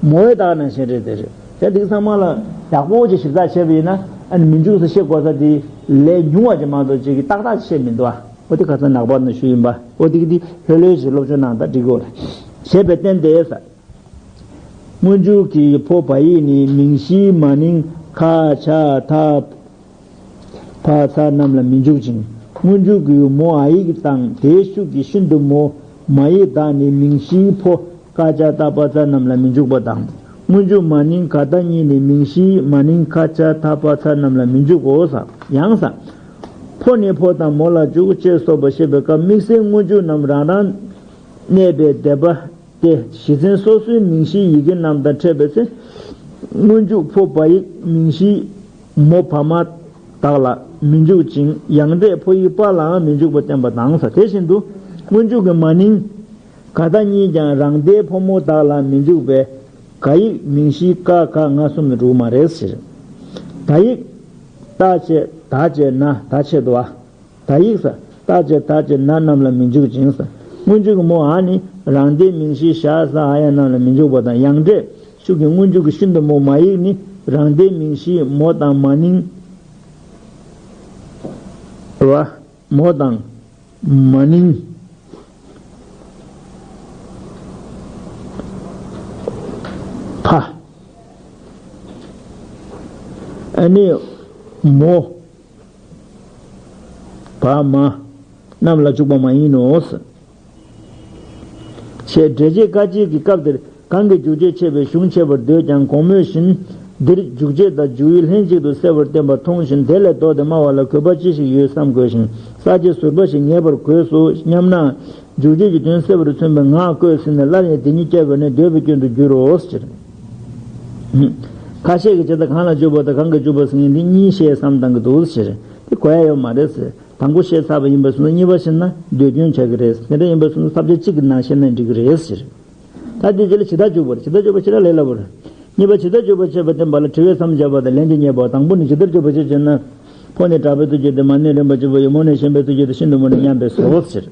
མོའི་རྟགས་ནང་བཞིན་རེད་དེ་རེད། དེ་འདི་ཚང་མ་ལ་ཡག་པོ་ཅིག་ཞིབ་ཚགས་བྱས་པ་ཡིན་ན་ཨ་ནི་མི་འཇུག་ས་བཤད་དགོས་ས་དེ་ལས་ཉུང་བ་ཅིག་མ་གཏོགས་ཅིག་གི་ཏག་ཏག་བཤད་མི་འདུག་ཨ། འོ་དེ་ཁ་སང་ནག་པ་ནང་ཞུ་ཡིན་པ། འོ་དེ་གི་དེ་ལྷོད་ལྷོད་ཅིག་སློབ་སྦྱོང་གནང་དང་འགྲིག་གི་རེད། ཞེས་པའི་རྟེན་དེ་ས། སྔོན་འཇུག་གི་ཕོ་བ་ཡིག་ནི་མིང་གཞིའི་མ་ནིང་ཁ་ཆ་ཐ་ཕ་ཚ་རྣམས་ལ་མི་འཇུག་ཅིང་། སྔོན་འཇུག་གི་མོ་འ་ཡིག་དང་དེའི་ཤུགས་ཀྱིས་ཤིན་ཏུ་མོ་མ་ཡིག་དག་ནི་མིང་གཞིའི་ཕོ་ཀ་ཅ་ཏ་པ་ཚ་རྣམས་ལ་མི་འཇུག་པ་དང་། སྔོན་འཇུག་མ་ནིང་ག་ད་གཉིས་ནི་མིང་གཞིའི་མ་ནིང་ཁ་ཆ་ཐ་པ་ཚ་རྣམས་ལ་མི་འཇུག་གོ་ས། ཡང་ས། ཕོ་ནི་ཕོ་དང་མོ་ལ་འཇུག་ཅེས་སོགས་པ་བཤད་པའི་སྐབས་དམིགས་བསལ་སྔོན་འཇུག་རྣམས་རང་རང་གནས་པའི་སྡེ་པ་སྟེ་གཞི་ཚན་སོ་སོའི་མིང་གཞིའི་ཡི་གེ་རྣམས་དང་ཕྲད་པའི་ཚེ། སྔོན་འཇུག་ཕོ་བ་ཡིག་མིང་གཞིའི་མོ་བ་མ་དག་ལ་མི་འཇུག་ཅིང་ཡང་སྒྲས་ཕོ་ཡིག་པ་ལའང་མི་འཇུག་པ་བསྟན་པ་དང་ས། དེ་བཞིན་དུ་སྔོན་འཇུག་གི་མ་ནིང་ག་ད་གཉིས་ཀྱང་རང་སྡེའི་ཕོ་མོ་དག་ལ་མི་འཇུག་པས་ག་ཡིག་མིང་གཞིའི་ཀ་ག་ང་གསུམ་ལ་འགྲོ་གི་མ་རེད་ཟེར། ད་ཡིག་ཏ་བཅས་ད་བཅས་ན་ད་ཆད་དོ། ད་ཡིག་ས་ད་བཅས་ད་བཅས་ན་རྣམས་ལ་མི་འཇུག་ཅིང་ས། སྔོན་འཇུག་གི་མོ་འ་ནི་རང་སྡེའི་མིང་གཞིའི་ཞ་ས་འ་ཡ་རྣམས་ལ་མི་འཇུག་པ་དང་ཡང་སྒྲས་ཤུགས་ཀྱིས་སྔོན་འཇུག་གི་ཤིན་ཏུ་མོ་མ་ཡིག་ནི་རང་སྡེའི་མིང་གཞིའི་མོ་དང་མ་ནིང་བ། མོ་དང་མ་ནིང་ཕ། ཨ་ནི་མོ་བ་མ་རྣམས་ལ་འཇུག་པ་མ་ཡིན་ནོ། ཞེས་འགྲེལ་བྱེད་བཀའ་བརྒྱད་ཀྱི་སྐབས་འདིར་གང་གིས་འཇུག་བྱེད་ཕྱེ་བའི་གཞུང་འཆད་པར་འདོད་ཀྱང་གོང་སྨོས་བཞིན་འདིར་འཇུག་བྱེད་དང་འཇུག་ཡུལ་ལྷན་ཅིག་ཏུ་གསལ་བར་བསྟན་པ་མཐོང་བཞིན་དེ་ལས་ལྡོག་སྟེ་སྨྲ་བ་ལ་དགོས་པ་ཅི་ཞིག་ཡོད་བསམ་དགོས་ཤིང་ས་བཅད་ཟུར་པ་ཞིག་ངེས་པར་དགོས་སོ་སྙམ་ན། འཇུག་བྱེད་ཀྱི་དོན་གསལ་བར་མཚོན་པའི་ངག་བཀོད་ཟིན་ནས་སླར་ཡང་དེ་ཉིད་བསྐྱར་དགོས་ནས་འདོད་པའི་སྐྱོན་དུ་འགྱུར་རོ་ཟེར། ཁ་ཤས་ཀྱིས་ཇི་ལྟར་གང་ལ་འཇུག་པ་དང་གང་གིས་འཇུག་པ་ཟེར་མཁན་འདི་གཉིས་བཤད་བསམ་བཏང་གི་འདུག་ཟེར། དེ་གོ་ཡ་ཡོད་མ་རེད་ཟེར། དང་པོ་བཤད་ཚར་བ་ཡིན་པ་སོང་ན་གཉིས་པ་བཤད་ན་འདོད་སྐྱོན་ཆགས་ཀྱི་རེད། དེ་འདྲ་ཡིན་པ་སོང་ན་ས་བཅད་གཅིག་གི་ནང་བཤད་ན་འགྲིག་གི་རེད་ཟེར། ད་དེ་རྗེས་ལ་ཇི་ལྟར་འཇུག་པ་རེད། ཇི་ལྟར་འཇུག་པ་ཞེ་དྲག་ལས་སླ་པོ་རེད། གཉིས་པ་ཇི་ལྟར་འཇུག་པ་བྱེད་པ་བསྟན་པ་ལ་དྲི་བའི་མཚམས་སྦྱར་བ་དང་ལན་གྱི་བརྙད་པ། དང་པོ་ནི་ཇི་ལྟར་འཇུག་པ་བྱེད་ཅེ་ན། ཕོ་ནི་དྲག་པོའི་ཚུལ་གྱིས་ཏེ་མ་ནིང་རིམ་པ་གཅིག་པ་ཡིན། མོ་ནི་ཞན་པའི་ཚུལ་གྱིས་ཏེ་ཤིན་ཏུ་མོ་ནི་མཉམ་པའི་ཟེར་རོ་ཟེར།